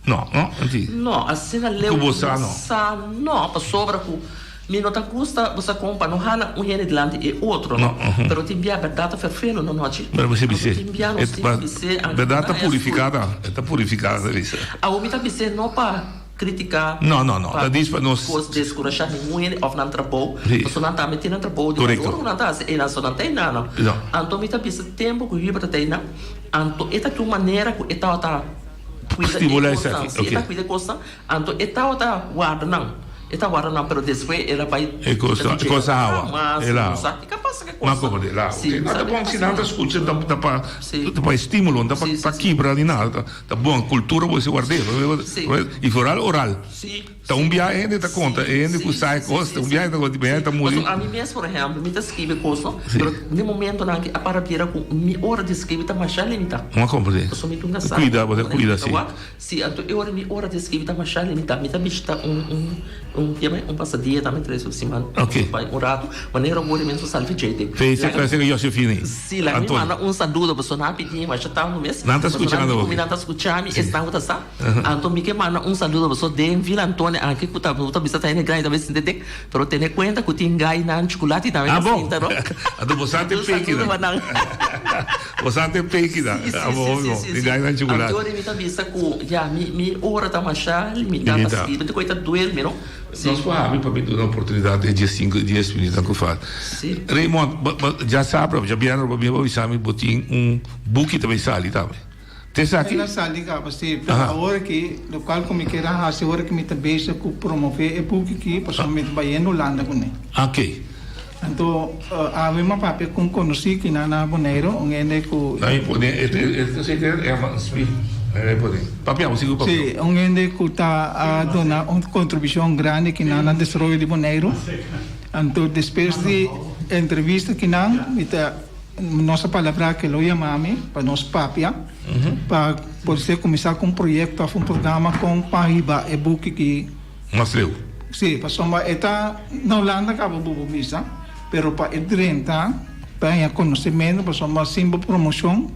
No, no, no tin. No, asina leu Ku bo sa no no. sa no, pasobra ku mi no ta gusta bo sa kon pa no hala un hende dilanti e otro no. No, Pero tin bia bèrdat ta ferfelu no nochi. Pero bo si Anto bis'é. tin bia nos tin ku bis'é anto Bèrdat ta na e purifiká ta, e ta purifiká ta bisa. Awor mi ta bis'é no pa. Critica No, no, no. pa Ta dis pa nos. cos descurasha ningun hende of nan trabou, Sí. pasobra nan tambe tin nan trabou di Correcto. valor cu nan ta haci, eynan so nan ta eynan no. No. Anto mi ta bisa tempo cu Hubert ta eynan, anto e ta ki un manera cu e tabata cuida e Stimula cosnan, esaki, si e ta ok. cuida e cosnan, anto e tabata warda nan, e ta warda nan, pero despues el a bay E cos ta e cos a hawa, mas, el a no hawa. sa kico a pasa cu e Ma cosnan. como el a hawa. Si, Ok, no ta sabi bon a si pasa nan ta nan. scucha ta ta pa Si. ta pa estimulo, no ta pa Si, si, pa si. kibra ni nada, ta. Ta bon, cultura bo mester ward'é, Sí. y vooral oral. Sí. Ta un biaha e hende ta conta, e hende cu sa e cos, ta un biaha e ta conta, e ta muri. Pasobra ami mes, por ehempel, mi ta scribi cos, no? Sí. Pero den momentonan aki a para bira cu mi ora di scribi ta masha limita. Bo a comprende. Pasobra mi ta un casado. Cuida, bo ta cuida, sí. Sí, anto e ora mi ora di scribi ta masha limita. Mi ta bishita un, un, un, kieme, un pasadia tambe tres siman. Ok. Bai un rato, manera awor mi mester sali djey. Felicita clase cu Josefine. Sí, laga mi manda un saludo pasobra nan a pidi masha tantu mes. Nan ta skucha nan Mi nan ta skucha mi, esnan ku ta sa. Anto mi ke manda un saludo pasobra den Villa Antonia anke ku ta ku ta bisa ta hende grandi ta sinta dek, pero tene kuenta ku tin gainan chukulati tambe ta sinta no. Anto bo sa te Un saludo pa nan. Bo sa te peki nan. Sí, sí, sí, sí, sí. Tin gainan chukulati. Anto mi ta bisa ku ya mi mi ora ta masha limitá pa skirbi, te koe ta duel mi no. Nos por habri pa mi duna oportunidad e dies sinku dies minuutnan ku falta. Raymond, bo bo djasabra of djabièrnè bo bin bo bisa mi bo tin un buki ta bay sali tambe. Te esaki? El a sali kaba, si. Pero awor aki, lokual ku mi kier a hasi awor aki mi ta bezig ku promové e buki aki pasobra mi ta bayendo Hulanda kuné. Oké. Anto awe mi a papia ku un konosí ki nan na Boneiru, un hende ku. Nan mi pone e e zeker e ama spi nan mi pone. Papia bo sigur papia. Sí, un hende ku ta a duna un kontribushon grandi ki nan na desaroyo di Boneiru. Anto despues di entrevista kinan mi ta nos a palabrá ke lo yama mi pa nos papia pa por ser kuminsá ku un proyekto òf un programa kon pa hiba e buki ki. Mas leu. Sí, pasobra e ta na Hulanda kaba bo por bisa, pero pa e drenta pa haña konosementu pasobra sin bo promoshon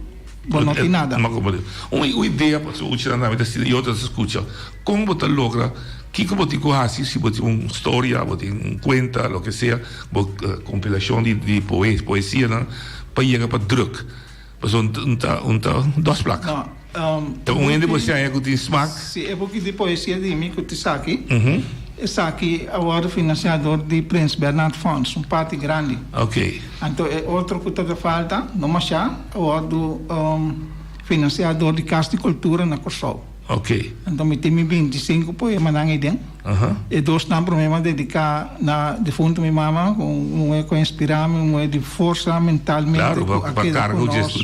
bo no tin nada. Un idea pasobra uchi nan tambe ta sinti i otro ta skucha. Kon bo ta logra, kiko bo tin ku hasi si bo tin un storia, bo tin un kuenta, loke sea, bo kompilashon di poesianan pa yega pa druk? Pasobra un ta un ta dos plaka. Ta un hende bo siña ku tin smak. Si e buki di poesia di mi ku t'esaki, esaki a wòrdu finansiá dor di Prins Bernhard Fonds, un parti grandi. Anto e otro ku ta ta falta, no mashá, a wòrdu finansiá dor di Kas di Kultura na Kòrsou. Anto mi tin mi bintisinku poemanan eiden. E dosnan promé mi a dediká na defuntu mi mama, ku un muhé ku a inspirá mi, un muhé di forsa mentalmente ku a keda ku nos.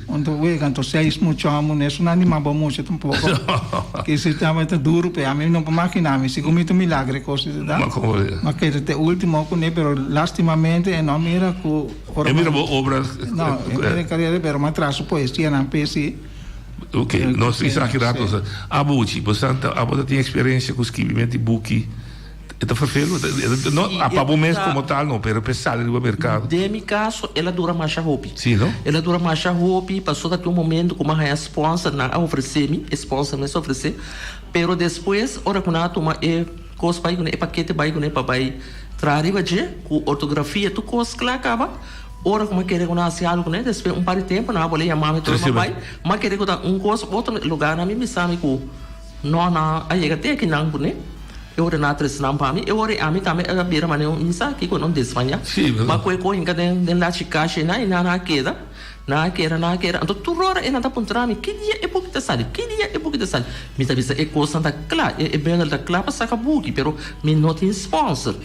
Anto wega, anto seis mucha hòmber no es un animal bo mucha tampoko. Kese tabata duru p'e, ami no por maginá mi, sigur mi ta un milagro e kos esei ta. Mi a keda te último kuné, pero lastimamente e no a mira ku ora. E mira bo obra. No, e mira e karera, pero mi a traha su poesianan p'e si. Ok, nos bisa aki rato nos abo uchi, bo sa abo ta tin experiencia cu skibimento di buki, e ta ferfelu? No pa bo mes como tal no, pero pa e sali riba mercado. Den mi caso el a dura masha hopi. Si no? El a dura masha hopi pasobra ta tin un momento cu mi a haya sponsor, nan a ofrece mi, e sponsor mes a ofrece, pero despues ora cu nan a tuma e cos bay cune, e pakete bay cune pa bay traha riba dje cu ortografia tur cos cla caba. Ora ku mi kere ku nan hasi algu kuné, despues un par di tempu nan a bolbe yama mi tur mi bai. Mi a kere ku ta un kos otro lugar nan mi bisa mi ku no nan a yega te aki nan kuné. E ora nan a trese nan pa mi. E ora ei ami tambe a bira manera un mi sa kiko no desmañá. Mi a kohe kohe hinka den den lachi kashi einan i nan a keda. Nan a keda, nan a keda. Anto tur ora ei nan ta puntra mi, ki dia e buki ta sali? Ki dia e buki ta sali? Mi ta bisa e kosnan ta kla, e bundel ta kla pa saka buki, pero mi no tin sponsor.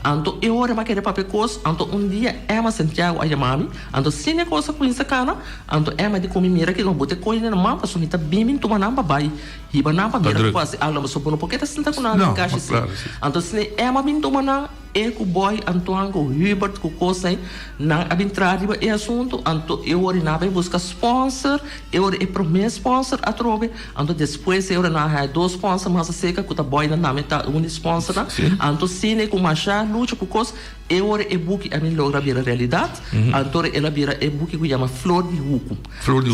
Anto e ora mi a kere papia kos, anto un dia Emma Santiago a yama mi, anto sin e kos a kuminsa kana, anto Emma di ku mi, mira kiko bo ta kohe na man pasobra mi ta bin bin tuma nan pa bai hiba nan pa mira ku hasi algo, pasobra bo no por keda sinta ku nan den kashi si. Anto asina Emma bin tuma nan. E ku Boy, Antoine ku Hubert ku kosnan nan a bin traha riba e asuntu, anto e ora nan a bai buska sponsor, e ora e prome sponsor atrobe, anto despues e ora nan a haya dos sponsor mas aserka ku ta Boy nan tambe ta un di sponsornan, anto asina ku masha lucha ku kos, e ora e buki a bin logra bira realidat, anto el a bira e buki ku yama Flor di Huku.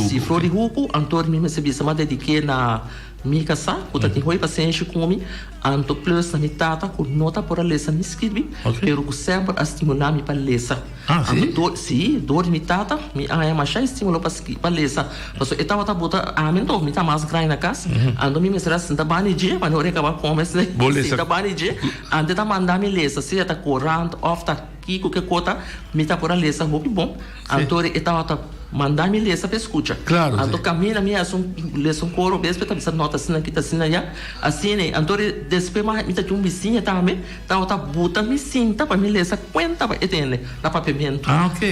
Si, Flor di Huku, anto mi mester bisa mi a dedik'é na. Mi kasá ku ta tin hopi pasenshi ku mi, anto plus na mi tata ku no ta por a lesa ni skirbi, pero ku semper a stimulá mi pa lesa. Anto dor, sí, dor di mi tata mi a haña masha estímulo pa pa lesa. Pasobra e tabata bota ami anto mi ta mas grandi na kas, anto mi mester a sinta banda di dje, wanneer ora e kaba kome sinta banda di dje, anto e ta manda mi lesa, sea ta korant òf ta kiko ke kota, mi ta por a lesa hopi bon. Anto e tabata manda mi lesa pa e skucha. Anto kaminda mi hasi un lesa un koro bes pa e ta bisa no ta asina aki ta asina aya. Asina ei. Anto despues mi ta tin un bisiña tambe tabata buta mi sinta pa mi lesa kuenta pa e tende na papiamentu.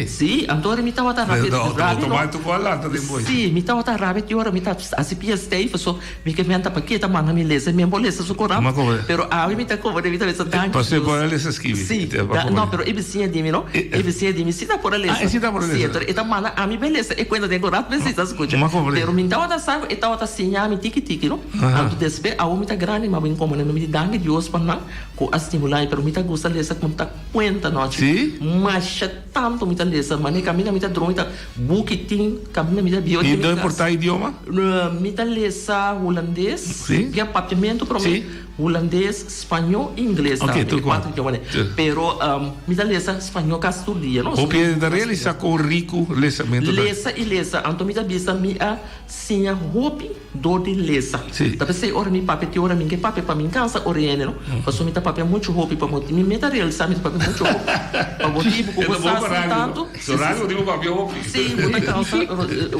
Si, anto mi tabata rabia rabia no. Si, mi tabata rabia ki ora mi ta hasi pia stijf paso mi ke menta pake e ta manda mi lesa mi a por lesa su koran pero awe mi ta komo mi ta bisa danki Dios. Si, no pero e bisiña di mi no. E bisiña di mi si ta por a lesa. Si, enton e ta manda ami bai lesa e kuenta den koran mi si ta skucha. Pero mi tabata sa ku e tabata siña mi tiki tiki no. Anto despues awo mi ta grandi mi a bin komprende mi di danki Dios pa nan ku a stimula mi pero mi ta gusta lesa ku ta kuenta nochi. Masha tantu mi ta lesa manera kaminda mi ta drumi ta buki tin kaminda mi ta biba den mi kas. I no importa idioma? Mi ta lesa hulandes, ya papiamentu prome. Hulandes, spañó i ingles tambe, e kuater idiomanan. Pero mi ta lesa spañó kasi tur dia, no? Hopi hende ta realisa kon riku lesamentu ta. Lesa i lesa. Anto mi ta bisa mi a siña hopi dor di lesa. Ta p'esei ora mi papia tin ora mi ke papia pa mi kansa ora hende, no? Pasobra mi ta papia muchu hopi pa motibu mi ta realisa mi ta papia muchu hopi pa motibu ku bo sa. Asina tantu. So radio di bo papia hopi. Si, bo ta kansa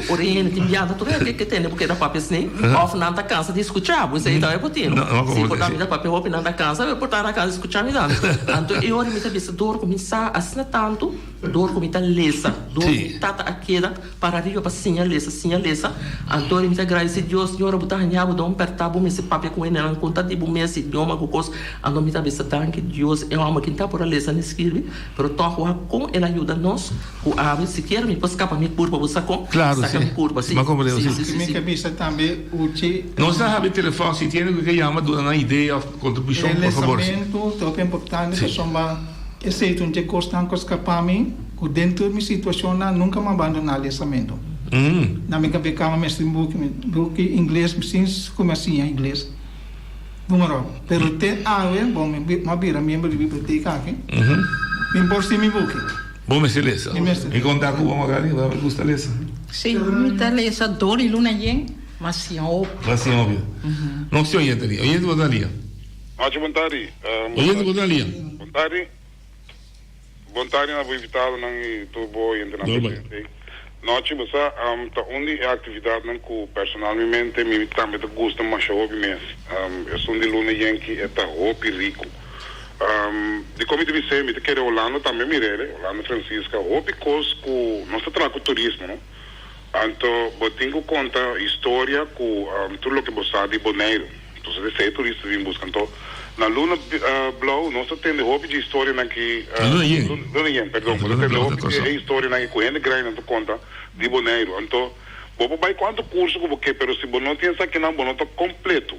ora e hende tin bianta tur hende ke tende bo keda papia asina òf nan ta kansa di skucha bo, esei tambe por tin. Si por ta mi ta papia hopi nan ta kansa, pero por ta nan kansa di skucha mi tambe. Anto e ora mi ta bisa dor ku mi sa asina tantu, dor ku mi ta lesa, dor ku mi tata a keda para riba pa siña lesa, siña lesa, anto mi ta gradisi Dios, Señor bo ta haña bo don pèrtá bo mester papia ku hendenan konta di bo mes idioma ku kos, anto mi ta bisa danki Dios e hòmber kin ta por a lesa ni skirbi. Pero tòg wak kon el a yuda nos ku abi sikiera mi por skapa mi kurpa bo sa kon? Claro Saka si. mi kurpa si. Mi comprende Si si. si si Mi si. ke bisa tambe uchi. Nos ta habi telefòn si tiene ku ke yama duna nan idea òf kontribushon E por fabor si. lesamentu ta hopi importante Si. pasobra esei ta un dje kosnan ku a skapa mi ku den tur mi situashonnan nunka mi a bandoná lesamentu. Na mi kab'é kama mester buki mi buki ingles since ku mi a siña ingles. Numero, pero te awe, bon, mi a bira miembro di biblioteka aki, mi por sin mi buki. Bo mester lesa. Mi mester. Mi konta ku bo Magali, bo tambe gusta lesa. Si, mi ta lesa dor di luna yen, ma sin hopi. Ma sin hopi. Nos tin oyente li. Oyente bo ta lia. Nochi bon tardi. Oyente bo ta lia. Bon tardi. Bon tardi na bo invitadonan y tur bo oyentenan presente. Nochi bo sa ta un di e actividadnan cu personalmente mi tambe ta gusta masha hopi mes. Esun di luna yenki e ta hopi rico. Dicon mi ta bis'e? Mi ta kere Holanda tambe mir'e, Holanda Francisca, hopi cos cu nos ta traha cu turismo no. Anto bo tin cu conta historia cu tur loke bo sa di Boneiru. Entonces esey e turista bin busca. Anto na luna blou nos ta tende hopi dje historianan ki. Luna yen. Luna yen, perdon. Bo ta tende hopi dje e historianan ki cu hende grandinan ta conta di Boneiru. Anto bo por bay cuanto curso cu bo ke, pero si bo no tin esakinan bo no ta completo.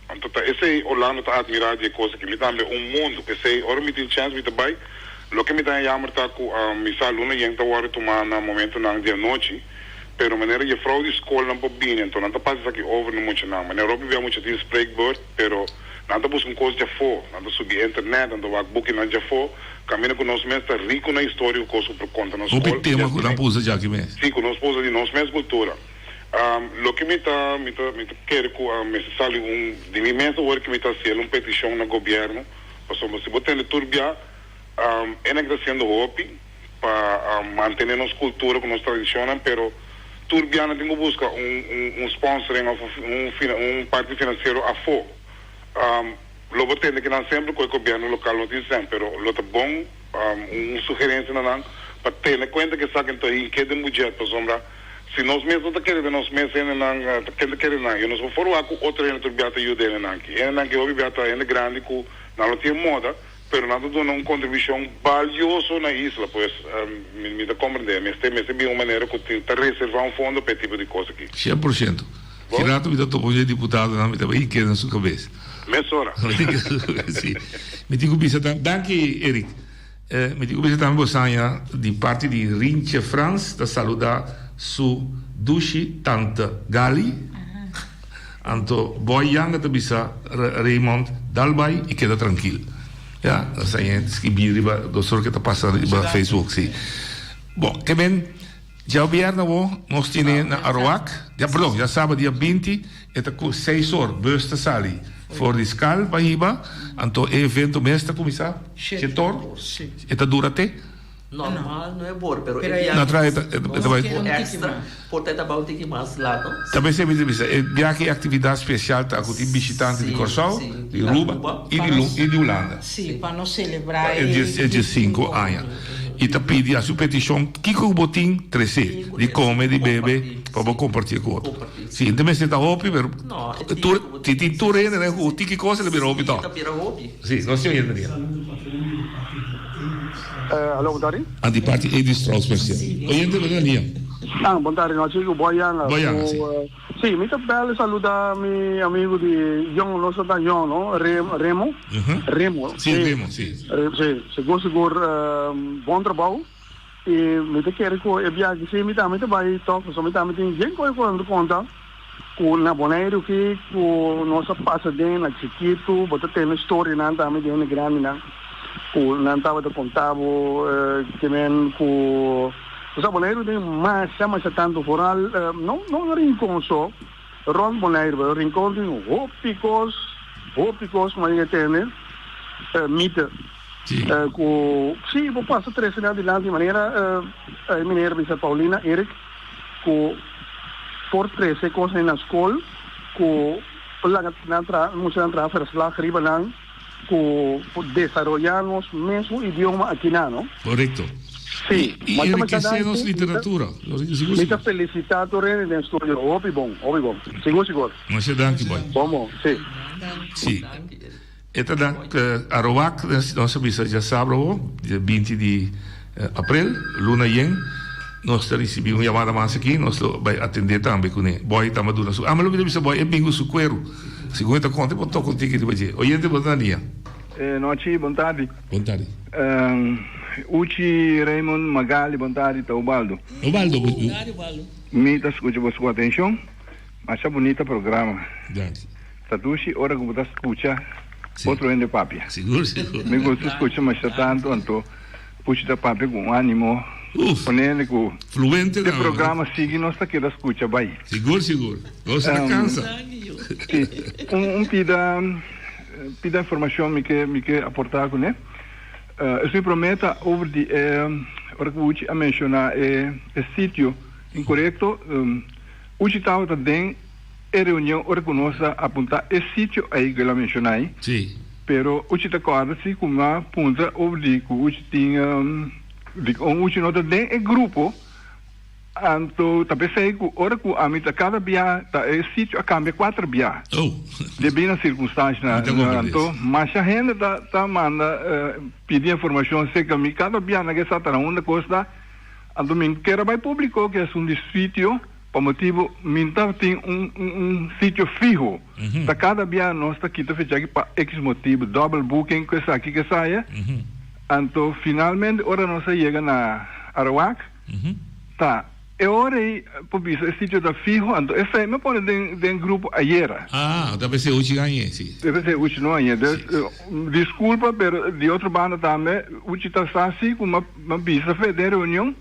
Anto ta esey Orlando ta admira di e cos aki. Mi tambe un mundo. P'esey ora mi tin chance mi ta bay. Loke mi ta haña jammer ta cu mi sa luna yen ta wordo tuma na momentonan di anochi, pero manera jefrouw di scolnan por bini anto nan ta pasa esaki over na muchanan. Manera hopi bia mucha tin spreekbeurt, pero nan ta busca un cos djafó, nan ta subi internet, nan ta wak bukinan djafó, caminda cu nos mes ta rico na historia cu cos cu por conta na Hopi scol. tema cu nan por usa djaki mes. Si, cu nos por usa di nos mes cultura. Loke mi ta mi ta mi ta kere cu mester sali un di mi mes awor cu mi ta haciendo un peticion na gobierno, pasobra si bo tende tur bia, E nan ta haciendo hopi pa mantene nos cultura cu nos tradicionnan, pero tur bia nan tin cu busca un sponsoring of un parti financiero afo. Lo bo tende cu nan semper cu e gobierno local no tin cen, pero lo ta bon un sugerencia na nan pa tene cuenta cu esaki ta hinke den budget, pasobra si nos mes no ta kere den nos mes hendenan ta ken ta kere nan? Yo no por forwa cu otro hende tur bia ta yuda hendenan aki. Hendenan aki hopi bia ta hende grandi cu nan no tin moda. Pero nan ta duna un kontribushon balioso na isla, pues mi ta komprendé mester mester bin un manera ku tin ta reservá un fondo pa e tipo di kos aki. 100%. Ki rato mi ta topa un dje diputadonan mi ta bai keda na su kabes. Mesora. Si. Mi tin ku bisa tambe, danki Eric. Mi tin ku bisa tambe bo saña di parti di Rintje Frans ta saludá su dushi tante Gali. Anto boy yanga ta bisa Raymond dal bai y keda trankil. Ya, esei e skibi riba dosor ke ta pasa riba Facebook, si. Bo, ke men djabièrnè awo nos tene na Aruak, ya perdon, djasabado dia 20 e ta ku seis or bus ta sali for di Skal pa hiba, anto e evento mes ta kuminsá shete or, e ta dura te. Normal no e bor, pero e biaha Natural e ta e ta bai. Un extra, por ta e ta bai un tiki mas lato. Ta mester mi ta bisa e biaha e actividad special ta cu tin bishitante di Corsou, di Aruba y di i di Hulanda. Si, pa nos celebra e 15 aña. Y ta pidi haci un peticion kico cu bo tin trece di come, di bebe pa bo comparti cu otro. Si, ta mester ta hopi pero tur si tin tur hende cu tiki cos e ta bira hopi toch. Si, nos tin hoy en dia. Alo, bon tardi. Ah, di parti Eddy Strauss Mercier. Oyente, bon dia. Ah, bon tardi, nochi cu Boy Yanga. Boy Yanga, si. Si, mi ta bel saluda mi amigo di Jong, nos ta ta Jong, no? Remo. Remo. Si, Remo, si. Si, sigur, sigur, bon trabou. Y mi ta kere cu e biaha si mi tambe ta bay toch, pasobra mi tambe tin jen coe cu conta cu na Boneiru ki cu nos a pasa den na chikitu, bo ta tende storianan tambe di hende grandinan cu nan tabata conta bo ke men cu, bo sa Boneiru tin masha masha tanto vooral no no Rincon so, rond Boneiru, pero Rincon tin hopi cos, hopi cos cu mi a yega tende, mite. Ku si bo pasa trese nan dilanti manera e meneer bisa Paulina Eric ku por trese kosnan na skol ku por laga nan traha muchanan traha verslag riba nan ku por desaroyá nos mesmo idioma akinan no. Korekto. Si. I enrikesé nos literatura. Mi ta felisitá tur hende den studio. Hopi bon, hopi bon. Sigur sigur. Masha danki boy. Bon bon, si. Si. E ta dan Aruak nos a bisa djasabra awo, dia binti di aprel, luna yen, nos ta risibi un yamada mas aki, nos lo bai atende tambe kuné. Boy tamba duna su, ame lo mi ta bisa Boy e bin ku su kueru, segun e ta konta e por toka un tiki riba dje. Oyente bo ta na liña. Nochi, bon tardi. Bon tardi. Uchi, Raymond, Magali, bon tardi, ta Ubaldo. Ubaldo, bo. Bon tardi, Ubaldo. Mi ta skucha boso ku atenshon. Masha bunita programa. Danki. Ta dushi ora ku bo ta skucha otro hende papia. Sigur, sigur. Mi gusta skucha masha tantu anto Puchi ta papia ku un animo. Uf. Pone hende ku Fluente e programa sigui nos ta keda skucha bai. Sigur, sigur. Nos ta kansa. Si. Un pida pida informashon mi ke mi ke aporta kuné. Esun promé ta over di e ora ku Uchi a menshoná e sitio inkorekto. Uchi tabata den e reunion ora ku nos a apuntá e sitio ei ku el a menshoná ei. Sí. Pero Uchi ta kòrda si ku mi a puntra over di ku Uchi tin di kon Uchi no ta den e grupo, anto ta p'esei ku ora ku ami ta kada bia ta e sitio a kambia kuater bia. Oh. Debí na sirkunstanshanan. Mi ta komprendé. Anto masha hende ta ta manda pidi informashon serka mi kada bia nan ke sa ta na unda kos ta. Anto mi ker a bai públiko ku e asuntu di sitio. Pa motibu mi no tabatin un un sitio fiho. Ta kada bia nos ta kita fecha aki pa equis motibu, double booking ku esaki ku esaya. Anto finalmente ora nos a yega na Arawak, ta e ora ei por bisa e sitio ta fiho, anto esei mi a pone den den grupo ayera. Ah, ta p'esei uchi añe, si. Ta p'esei uchi no añe. Dus, disculpa, pero di otro banda tambe uchi ta sa si ku mi a bisa fe den reunion.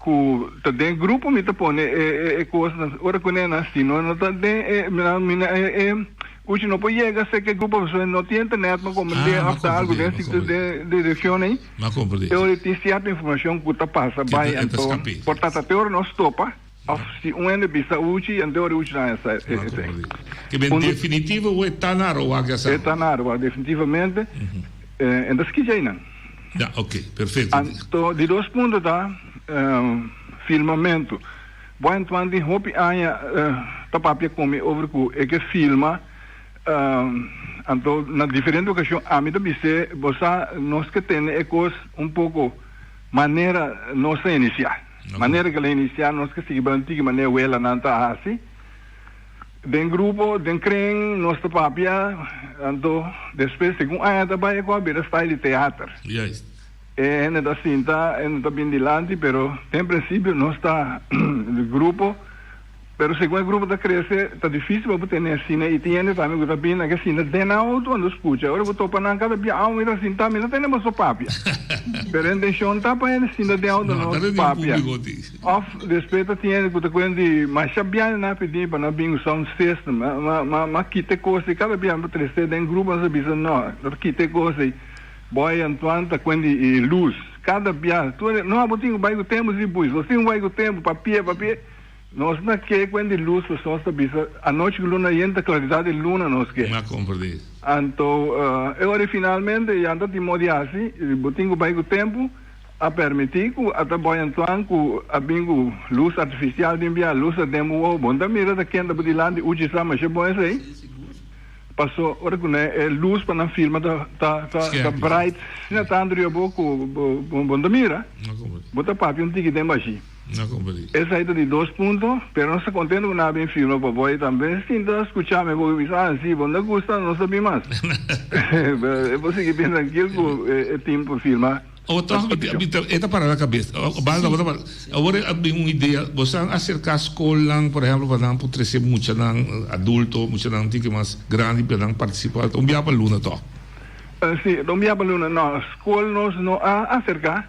Ku ta den grupo mi ta pone e e kosnan ora ku nenan si no no ta den e mi na e e uchi no por yega serka e grupo pasobra no tin internet pa komprendé Ah, òf ta algu den komprendé, sitio den direkshon ei Ma komprendé. e ora tin sierto informashon ku ta pasa Ke bai ta e ta anto skap'é. por ta ta te ora nos topa òf si un hende bisa uchi anto e ora uchi nan a sa Ma esei. komprendé. Ke ben Un definitivo e ta na Aruba ke a sa. E ta na Aruba definitivamente e ta skicha einan. Ya, ok, perfecto. Anto, di dos punto ta filmamentu. Bo Antoine tin hopi aña ta papia ku mi over ku e ke filma, anto na diferente okashon ami ta bis'é, bo sa nos ke tene e kos un poko manera nos a inisiá. Manera ke el a inisiá nos ke sigui bai un tiki manera welanan ta hasi. Den grupo, den kren, nos ta papia, anto despues segun aña ta bai ku a bira style di teater. Juist. E hende ta sinta, e hende ta bin dilanti, pero den principio nos ta grupo, pero segun e grupo ta crece ta dificil pa bo tene asina y tin hende tambe cu ta bin nan ke sinta den auto anto scucha, ora bo topa nan cada bia, aw mi ta sinta, mi ta tene boso papia, pero e intencion ta pa hende sinta den auto No, no ta reunion papia. publico ti. Of despues ta tin hende ku ta kuenta di masha biaha nan a pidi pa nan bin ku sound system. Ma ma ma kita e kos ei. Kada biaha mi ta trese den grupo nos a bisa no, no ta kita e kos ei. Boy Antoine ta kuenta di e lus. Kada biaha tur hende no bo tin ku bai ku tempu si buis. Nos tin ku bai ku tempu papia papia. Nos na ke kuenta di lus pasobra nos ta bisa anochi ku luna yen ta klaridat di luna nos ke. Mi a komprendé. Anto e ora ei finalmente ya ta tin modo di hasi. Bo tin ku bai ku tempu. A permití ku a ta Boy Antoine ku a bin ku lus artifisial den bia lus a den bo wowo. Bo no ta mira ta kenta bo dilanti uchi sa masha bon esei. Paso ora ku nan e lus pa nan filma ta ta ta bright asina tantu riba bo ku bo bo no ta mira. Bo ta papia un tiki den bashi. Esei ta di dos punto pero nos ta kontento ku nan a bin filma pa Boy tambe sinta skucha mi bo bisa ah si bo no ta gusta nos ta bin mas. Bo sigui bin trankil ku e team pa filma. Awor tòg mi ta, mi ta, e ta para na kabes. Banda bo ta para. Awor a bin un idea, bo sa aserká skolnan, por ehèmpel, pa nan por trese muchanan adulto, muchanan tin ke mas grandi pa nan partisipá. Ta un bia pa luna tòg? Sí, ta un bia pa luna. No, skol nos no a aserká.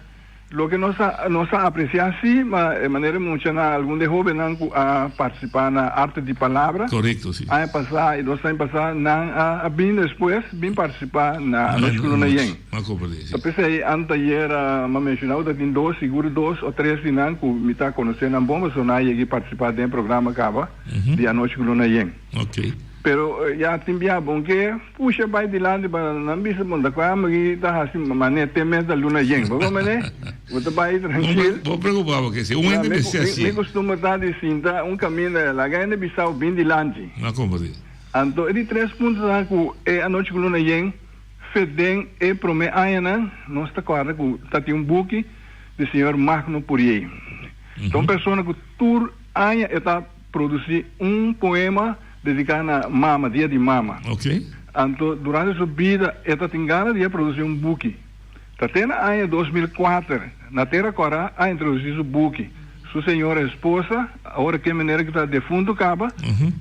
Loke nos a nos a apreciá sí, ma e manera mucha na algun di e hóbennan ku a partisipá na Arte di Palabra Korekto, sí. aña pasá i dos aña pasá, nan a a bin despues bin partisipá na Anochi ku Luna Yen. M'a komprendé, sí. Ta p'esei anteayer m'a menshoná ku ta tin dos, sigur dos o tres di nan ku mi ta konosé nan bon pasobra nan a yega i partisipá den e programa kaba di Anochi ku Luna Yen. Ok. Pero ya tin bia bon ke pusha bai dilanti pa nan bisa bon ta kua mi ta hasi mane te mes ta luna yen. Bo mane bo ta bai trankil. Bo preocupa bo ke si un hende mester hasi. Mi costumber ta di sinta un caminda laga hende bisa bo bin dilanti. No comprende. Anto e di tres punto ta ku e anochi ku luna yen fet den e prome añanan nos ta corda ku ta tin un buki di señor Magno Purier. Ta un persona ku tur aña e ta. Produsí un poema dediká na mama, dia di mama. Ok. Anto durante su bida e ta tin gana di a produsí un buki. Ta te na aña 2004 na Tera Kòrá a introdusí su buki. Su señora esposa, awor ke manera ku ta defuntu kaba,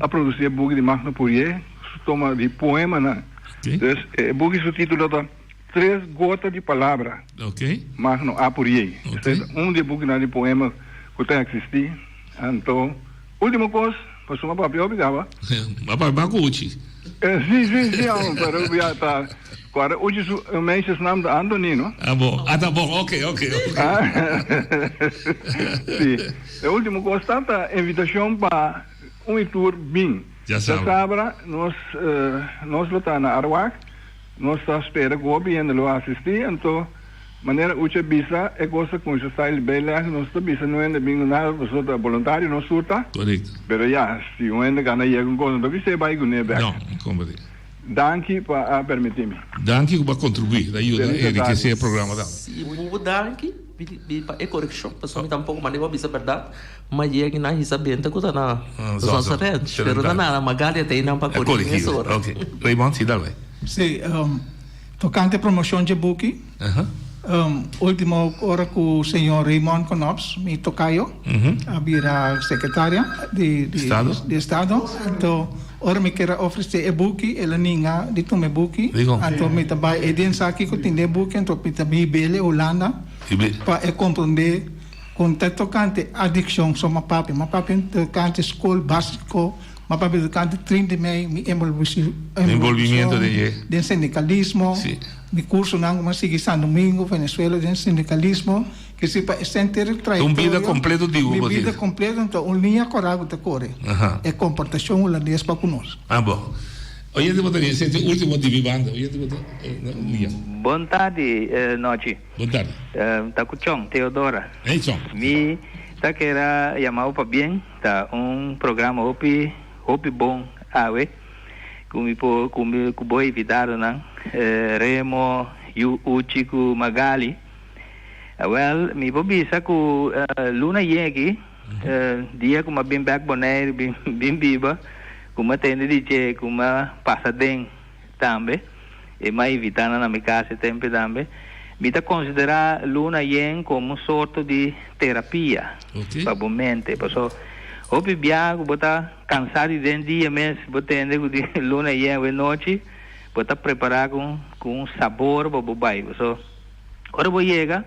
a produsí e buki di Magno Purier, su toma di poemanan. Ok. Dus e buki su título ta Tres gota di palabra. Ok. Magno A. Purier. Ok. Esei ta un di e bukinan di poema ku ta eksistí. Anto, ultimo kos, pasobra mi a papia hopi kaba. Bo a papia mas ku Uchi. Si, si, si, amo, pero ya ta kòrda Uchi su meisjesnaam ta Anthony, no? Ah, bon. Ah, ta bon. Ok, ok, ok. Si. E ultimo kos ta ta invitashon pa un i tur bin. Djasabra. Djasabra nos, nos lo ta na Arwak. Nos ta spera ku hopi hende lo asistí, anto manera Uche a bisa, e kos ta kuminsá style bay lèg, nos ta bisa no hende bin ku nada pasobra ta boluntario nos tur ta. Korekto. Pero ya, si un hende gana yega un kos no ta bis'é bai kuné bèk. No, komprendé. Danki pa a permití mi. Danki ku bo a kontribuí, ta yuda enrikesé e programa tambe. Si bo danki pa e korekshon, pasobra mi tampoko manda bo a bisa bèrdat. Ma yega na hisa benta ku ta na Zosa Ranch, pero ta nada Magali a ta einan pa korigi mesora. Ok, Raymond, si dal bai. Si, tokante promoshon dje buki, ultimo ora ku señor Raymond Knops, mi tokayo, a bira sekretario di Estado, anto ora mi kier a ofresé e buki, el a ninga di tuma e buki, anto mi ta bai e den sa kiko tin den e buki, anto mi ta hib'el e Hulanda pa e komprondé. Con ta tocante adiccion so m'a papia, m'a papia tocante scol basico, m'a papia tocante 30 di mei, mi Envolvimiento den dje. Den sindicalismo, mi cursonan cu m'a sigui San Domingo, Venezuela den sindicalismo, ke si pa esenter e trayectoria. Un bida completo di bo Mi bida completo, anto un liña cora cu ta core e comportacion hulandes pa cu nos. Ah bon. Oyente bo ta bien, esei ta e ultimo di mi banda. Oyente bo ta, Lia. Bon tardi, Nochi. Bon tardi. Ta cu Chon, Teodora. Hey Chon. Mi ta kera yama bo pabien, ta un programa hopi hopi bon awe cu mi por cu mi cu bo invitadonan Remo, Yu Uchi cu Magali. Awel mi por bisa cu luna yegi dia cu m'a bin bek Bonaire bin bin biba cu m'a tende di dje cu m'a pasa den Tambe, e m'a invitá nan na mi kas e tempe tambe. Mi ta konsiderá luna yen komo un sorto di terapia pa bo mente. Paso hopi bia ku bo ta kansá di den dia mes, bo tende ku di luna yen awe nochi, bo ta prepará ku ku un sabor pa bo bai. Paso ora bo yega,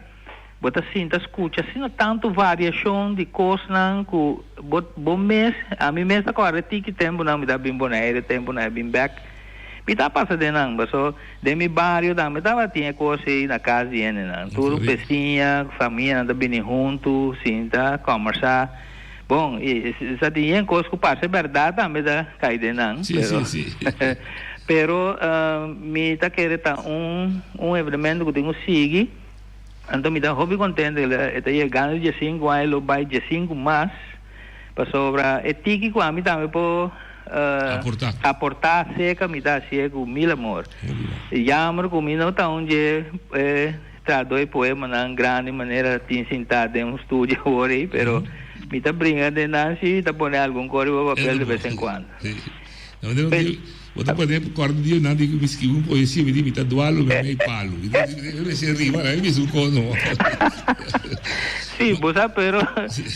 bo ta sinta skucha asina tantu variashon di kosnan ku bo bo mes, ami mes ta kòrda tiki tempunan mi ta bin Bonaire, tempunan e bin bèk, mi ta pasa den nan, paso den mi bario tambe tabatin e kos ei na kas di hendenan, tur besiña, famianan ta bini huntu, sinta, kòmbersá. Bon, i sa tin yen kos ku parse bèrdat tambe ta kai den nan, pero pero mi ta kere ta un un evenemento ku tin ku sigui. Anto mi ta hopi contento e ta yegando diesinku aña lo bay diesinku mas pasobra e tiki cu ami tambe por aporta acerca mi ta hacié cu mil amor. Jammer cu mi no ta un dje trahador di poemanan grandi manera tin sinta den un studio awor ey pero mi ta bringa den nan si ta pone algun cos riba papel de vez en cuando. Bo ta pone kòrda di nan di ku mi skibi un poesia mi di mi ta dualu mi mei palu. Mi mester riba nan mi bisa un kos no. Sí, bo sa, pero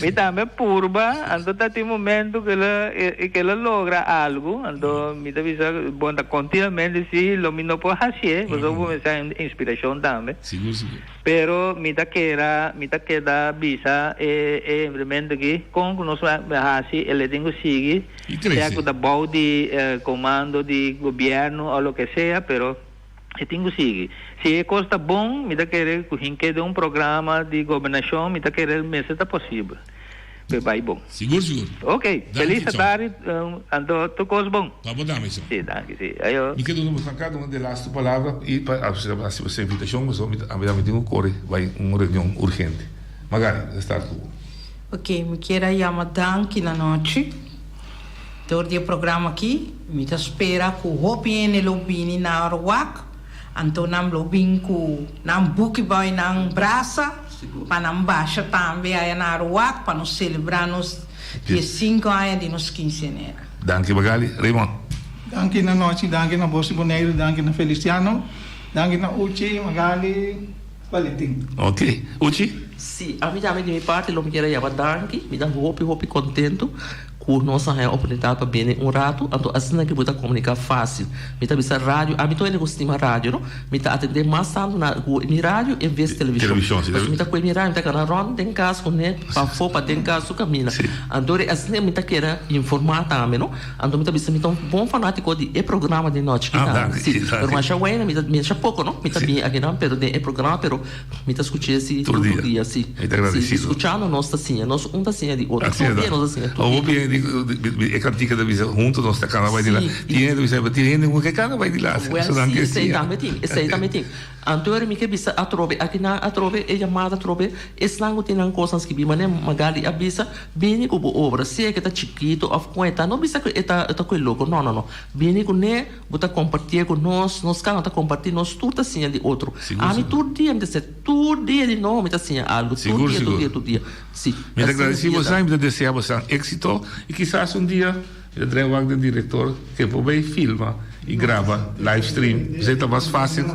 mi tambe purba, anto ta tin momento ku el a ku el a logra algu, anto mi ta bisa bon ta kontinuamente si lo mi no por hasié, pasobra bo mester haña inspirashon tambe. Sigur, sigur. Pero mi ta kera, mi ta keda bisa e e emprendimento aki kon ku nos a hasi el e tin ku sigui, sea ku ta bou di komando di gobièrnu o loke sea, pero e tin ku sigui. Si e kos ta bon, mi ta kere ku hinke den un programa di gobernashon, mi ta kere mester ta posibel pa e bai bon. Sigur, sigur. Ok, felis tardi, anto tur kos bon. Pa bo tambe, señor. Si, danki, si. Ayo. Mi ke duna boso kada un de lastu palabra i pa hasi boso invitashon, pasobra mi ta mi tin ku kore bai un reunion urgente. Magali, nos a start ku bo. Ok, mi kier a yama danki na nochi dor di e programa aki. Mi ta spera ku hopi hende lo bini na Aruwak, anto nan lo bin ku nan buki bao i nan brasa pa nan basha tambe aya na Aruwak pa nos selebrá nos diesinko aña di nos kinseanera. Danki Magali. Raymond. Danki na nochi, danki na Bos di Boneiru, danki na Feliciano, danki na Uchi, Magali, Valentin. Ok. Uchi? Si, ami tambe di mi parti lo mi kier a yama danki. Mi ta hopi hopi contento cu nos a haña oportunidad pa bini un rato, anto asina ki bo ta comunica facil. Mi ta bisa radio, ami ta hende cu stima radio no, mi ta atende mas tanto na cu mi radio en vez television. Television, si. Pasobra mi ta cu mi radio, mi ta cana rond den cas cu ne, pafo, paden cas, su camina. Anto asina mi ta keda informa tambe no. Anto mi ta bisa mi ta un bon fanatico di e programa di nochi ki ta. Si, pero masha wena mi ta masha poco no, mi ta bini akinan pero den e programa pero mi ta scucha si tur dia si. Mi ta agradecido. Si, scuchando nos ta siña, nos un ta siña di otro, tur dia nos ta siña tur dia. Hopi hende e cantica ta bisa hunto nos ta cana bay dilanti. Tin hende ta bisa tin hende cu ke cana bay dilanti. Well si, esey tambe tin, esey tambe tin. Anto mi ke bisa atrobe akinan atrobe e yamada atrobe esnan ku tin nan kosnan skibí manera Magali a bisa bini ku bo obra sea ke ta chikito òf kon e ta no bisa ku e ta e ta koe loko no no no bini kuné bo ta kompartié ku nos nos kada un ta kompartí nos tur ta siña di otro ami tur dia mi ta siña tur dia di nobo mi ta siña algu tur dia tur dia tur dia si Mi ta gradisí bosan i mi ta deseá bosan éksito i kisas un dia Mi ta trae wak den director ke por bay filma y graba live stream esey ta mas facil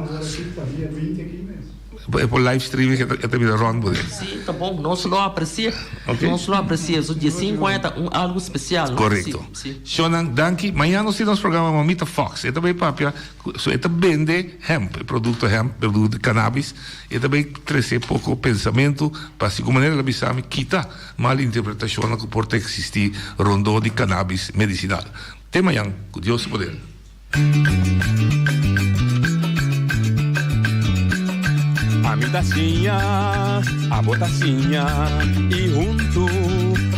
e por live stream e ta bira rond bo den. Si ta bon nos lo aprecia nos lo aprecia so diesinco aña ta un algo special no Corecto Shonan danki mañana nos tin nos programa Mamita Fox e ta bay papia so e ta bende hemp e producto hemp producto di cannabis e ta bay trece poco pensamento pa si cu manera el a bisa mi kita Mal interpretashonnan ku por ta eksistí rondó di kanabis medisinal. Te mañan, ku Dios su poder. Ami ta siña, abo ta siña, i huntu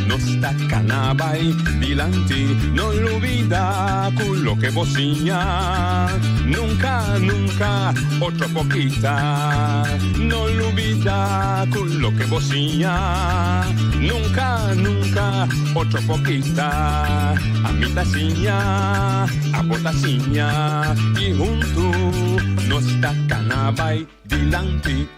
nos ta kana bai dilanti. No lubida ku loke bo siña, nunka, nunka otro por kita. No lubida ku loke bo siña, nunka, nunka otro por kita. Ami ta siña, abo ta siña, i huntu nos ta kana bai dilanti.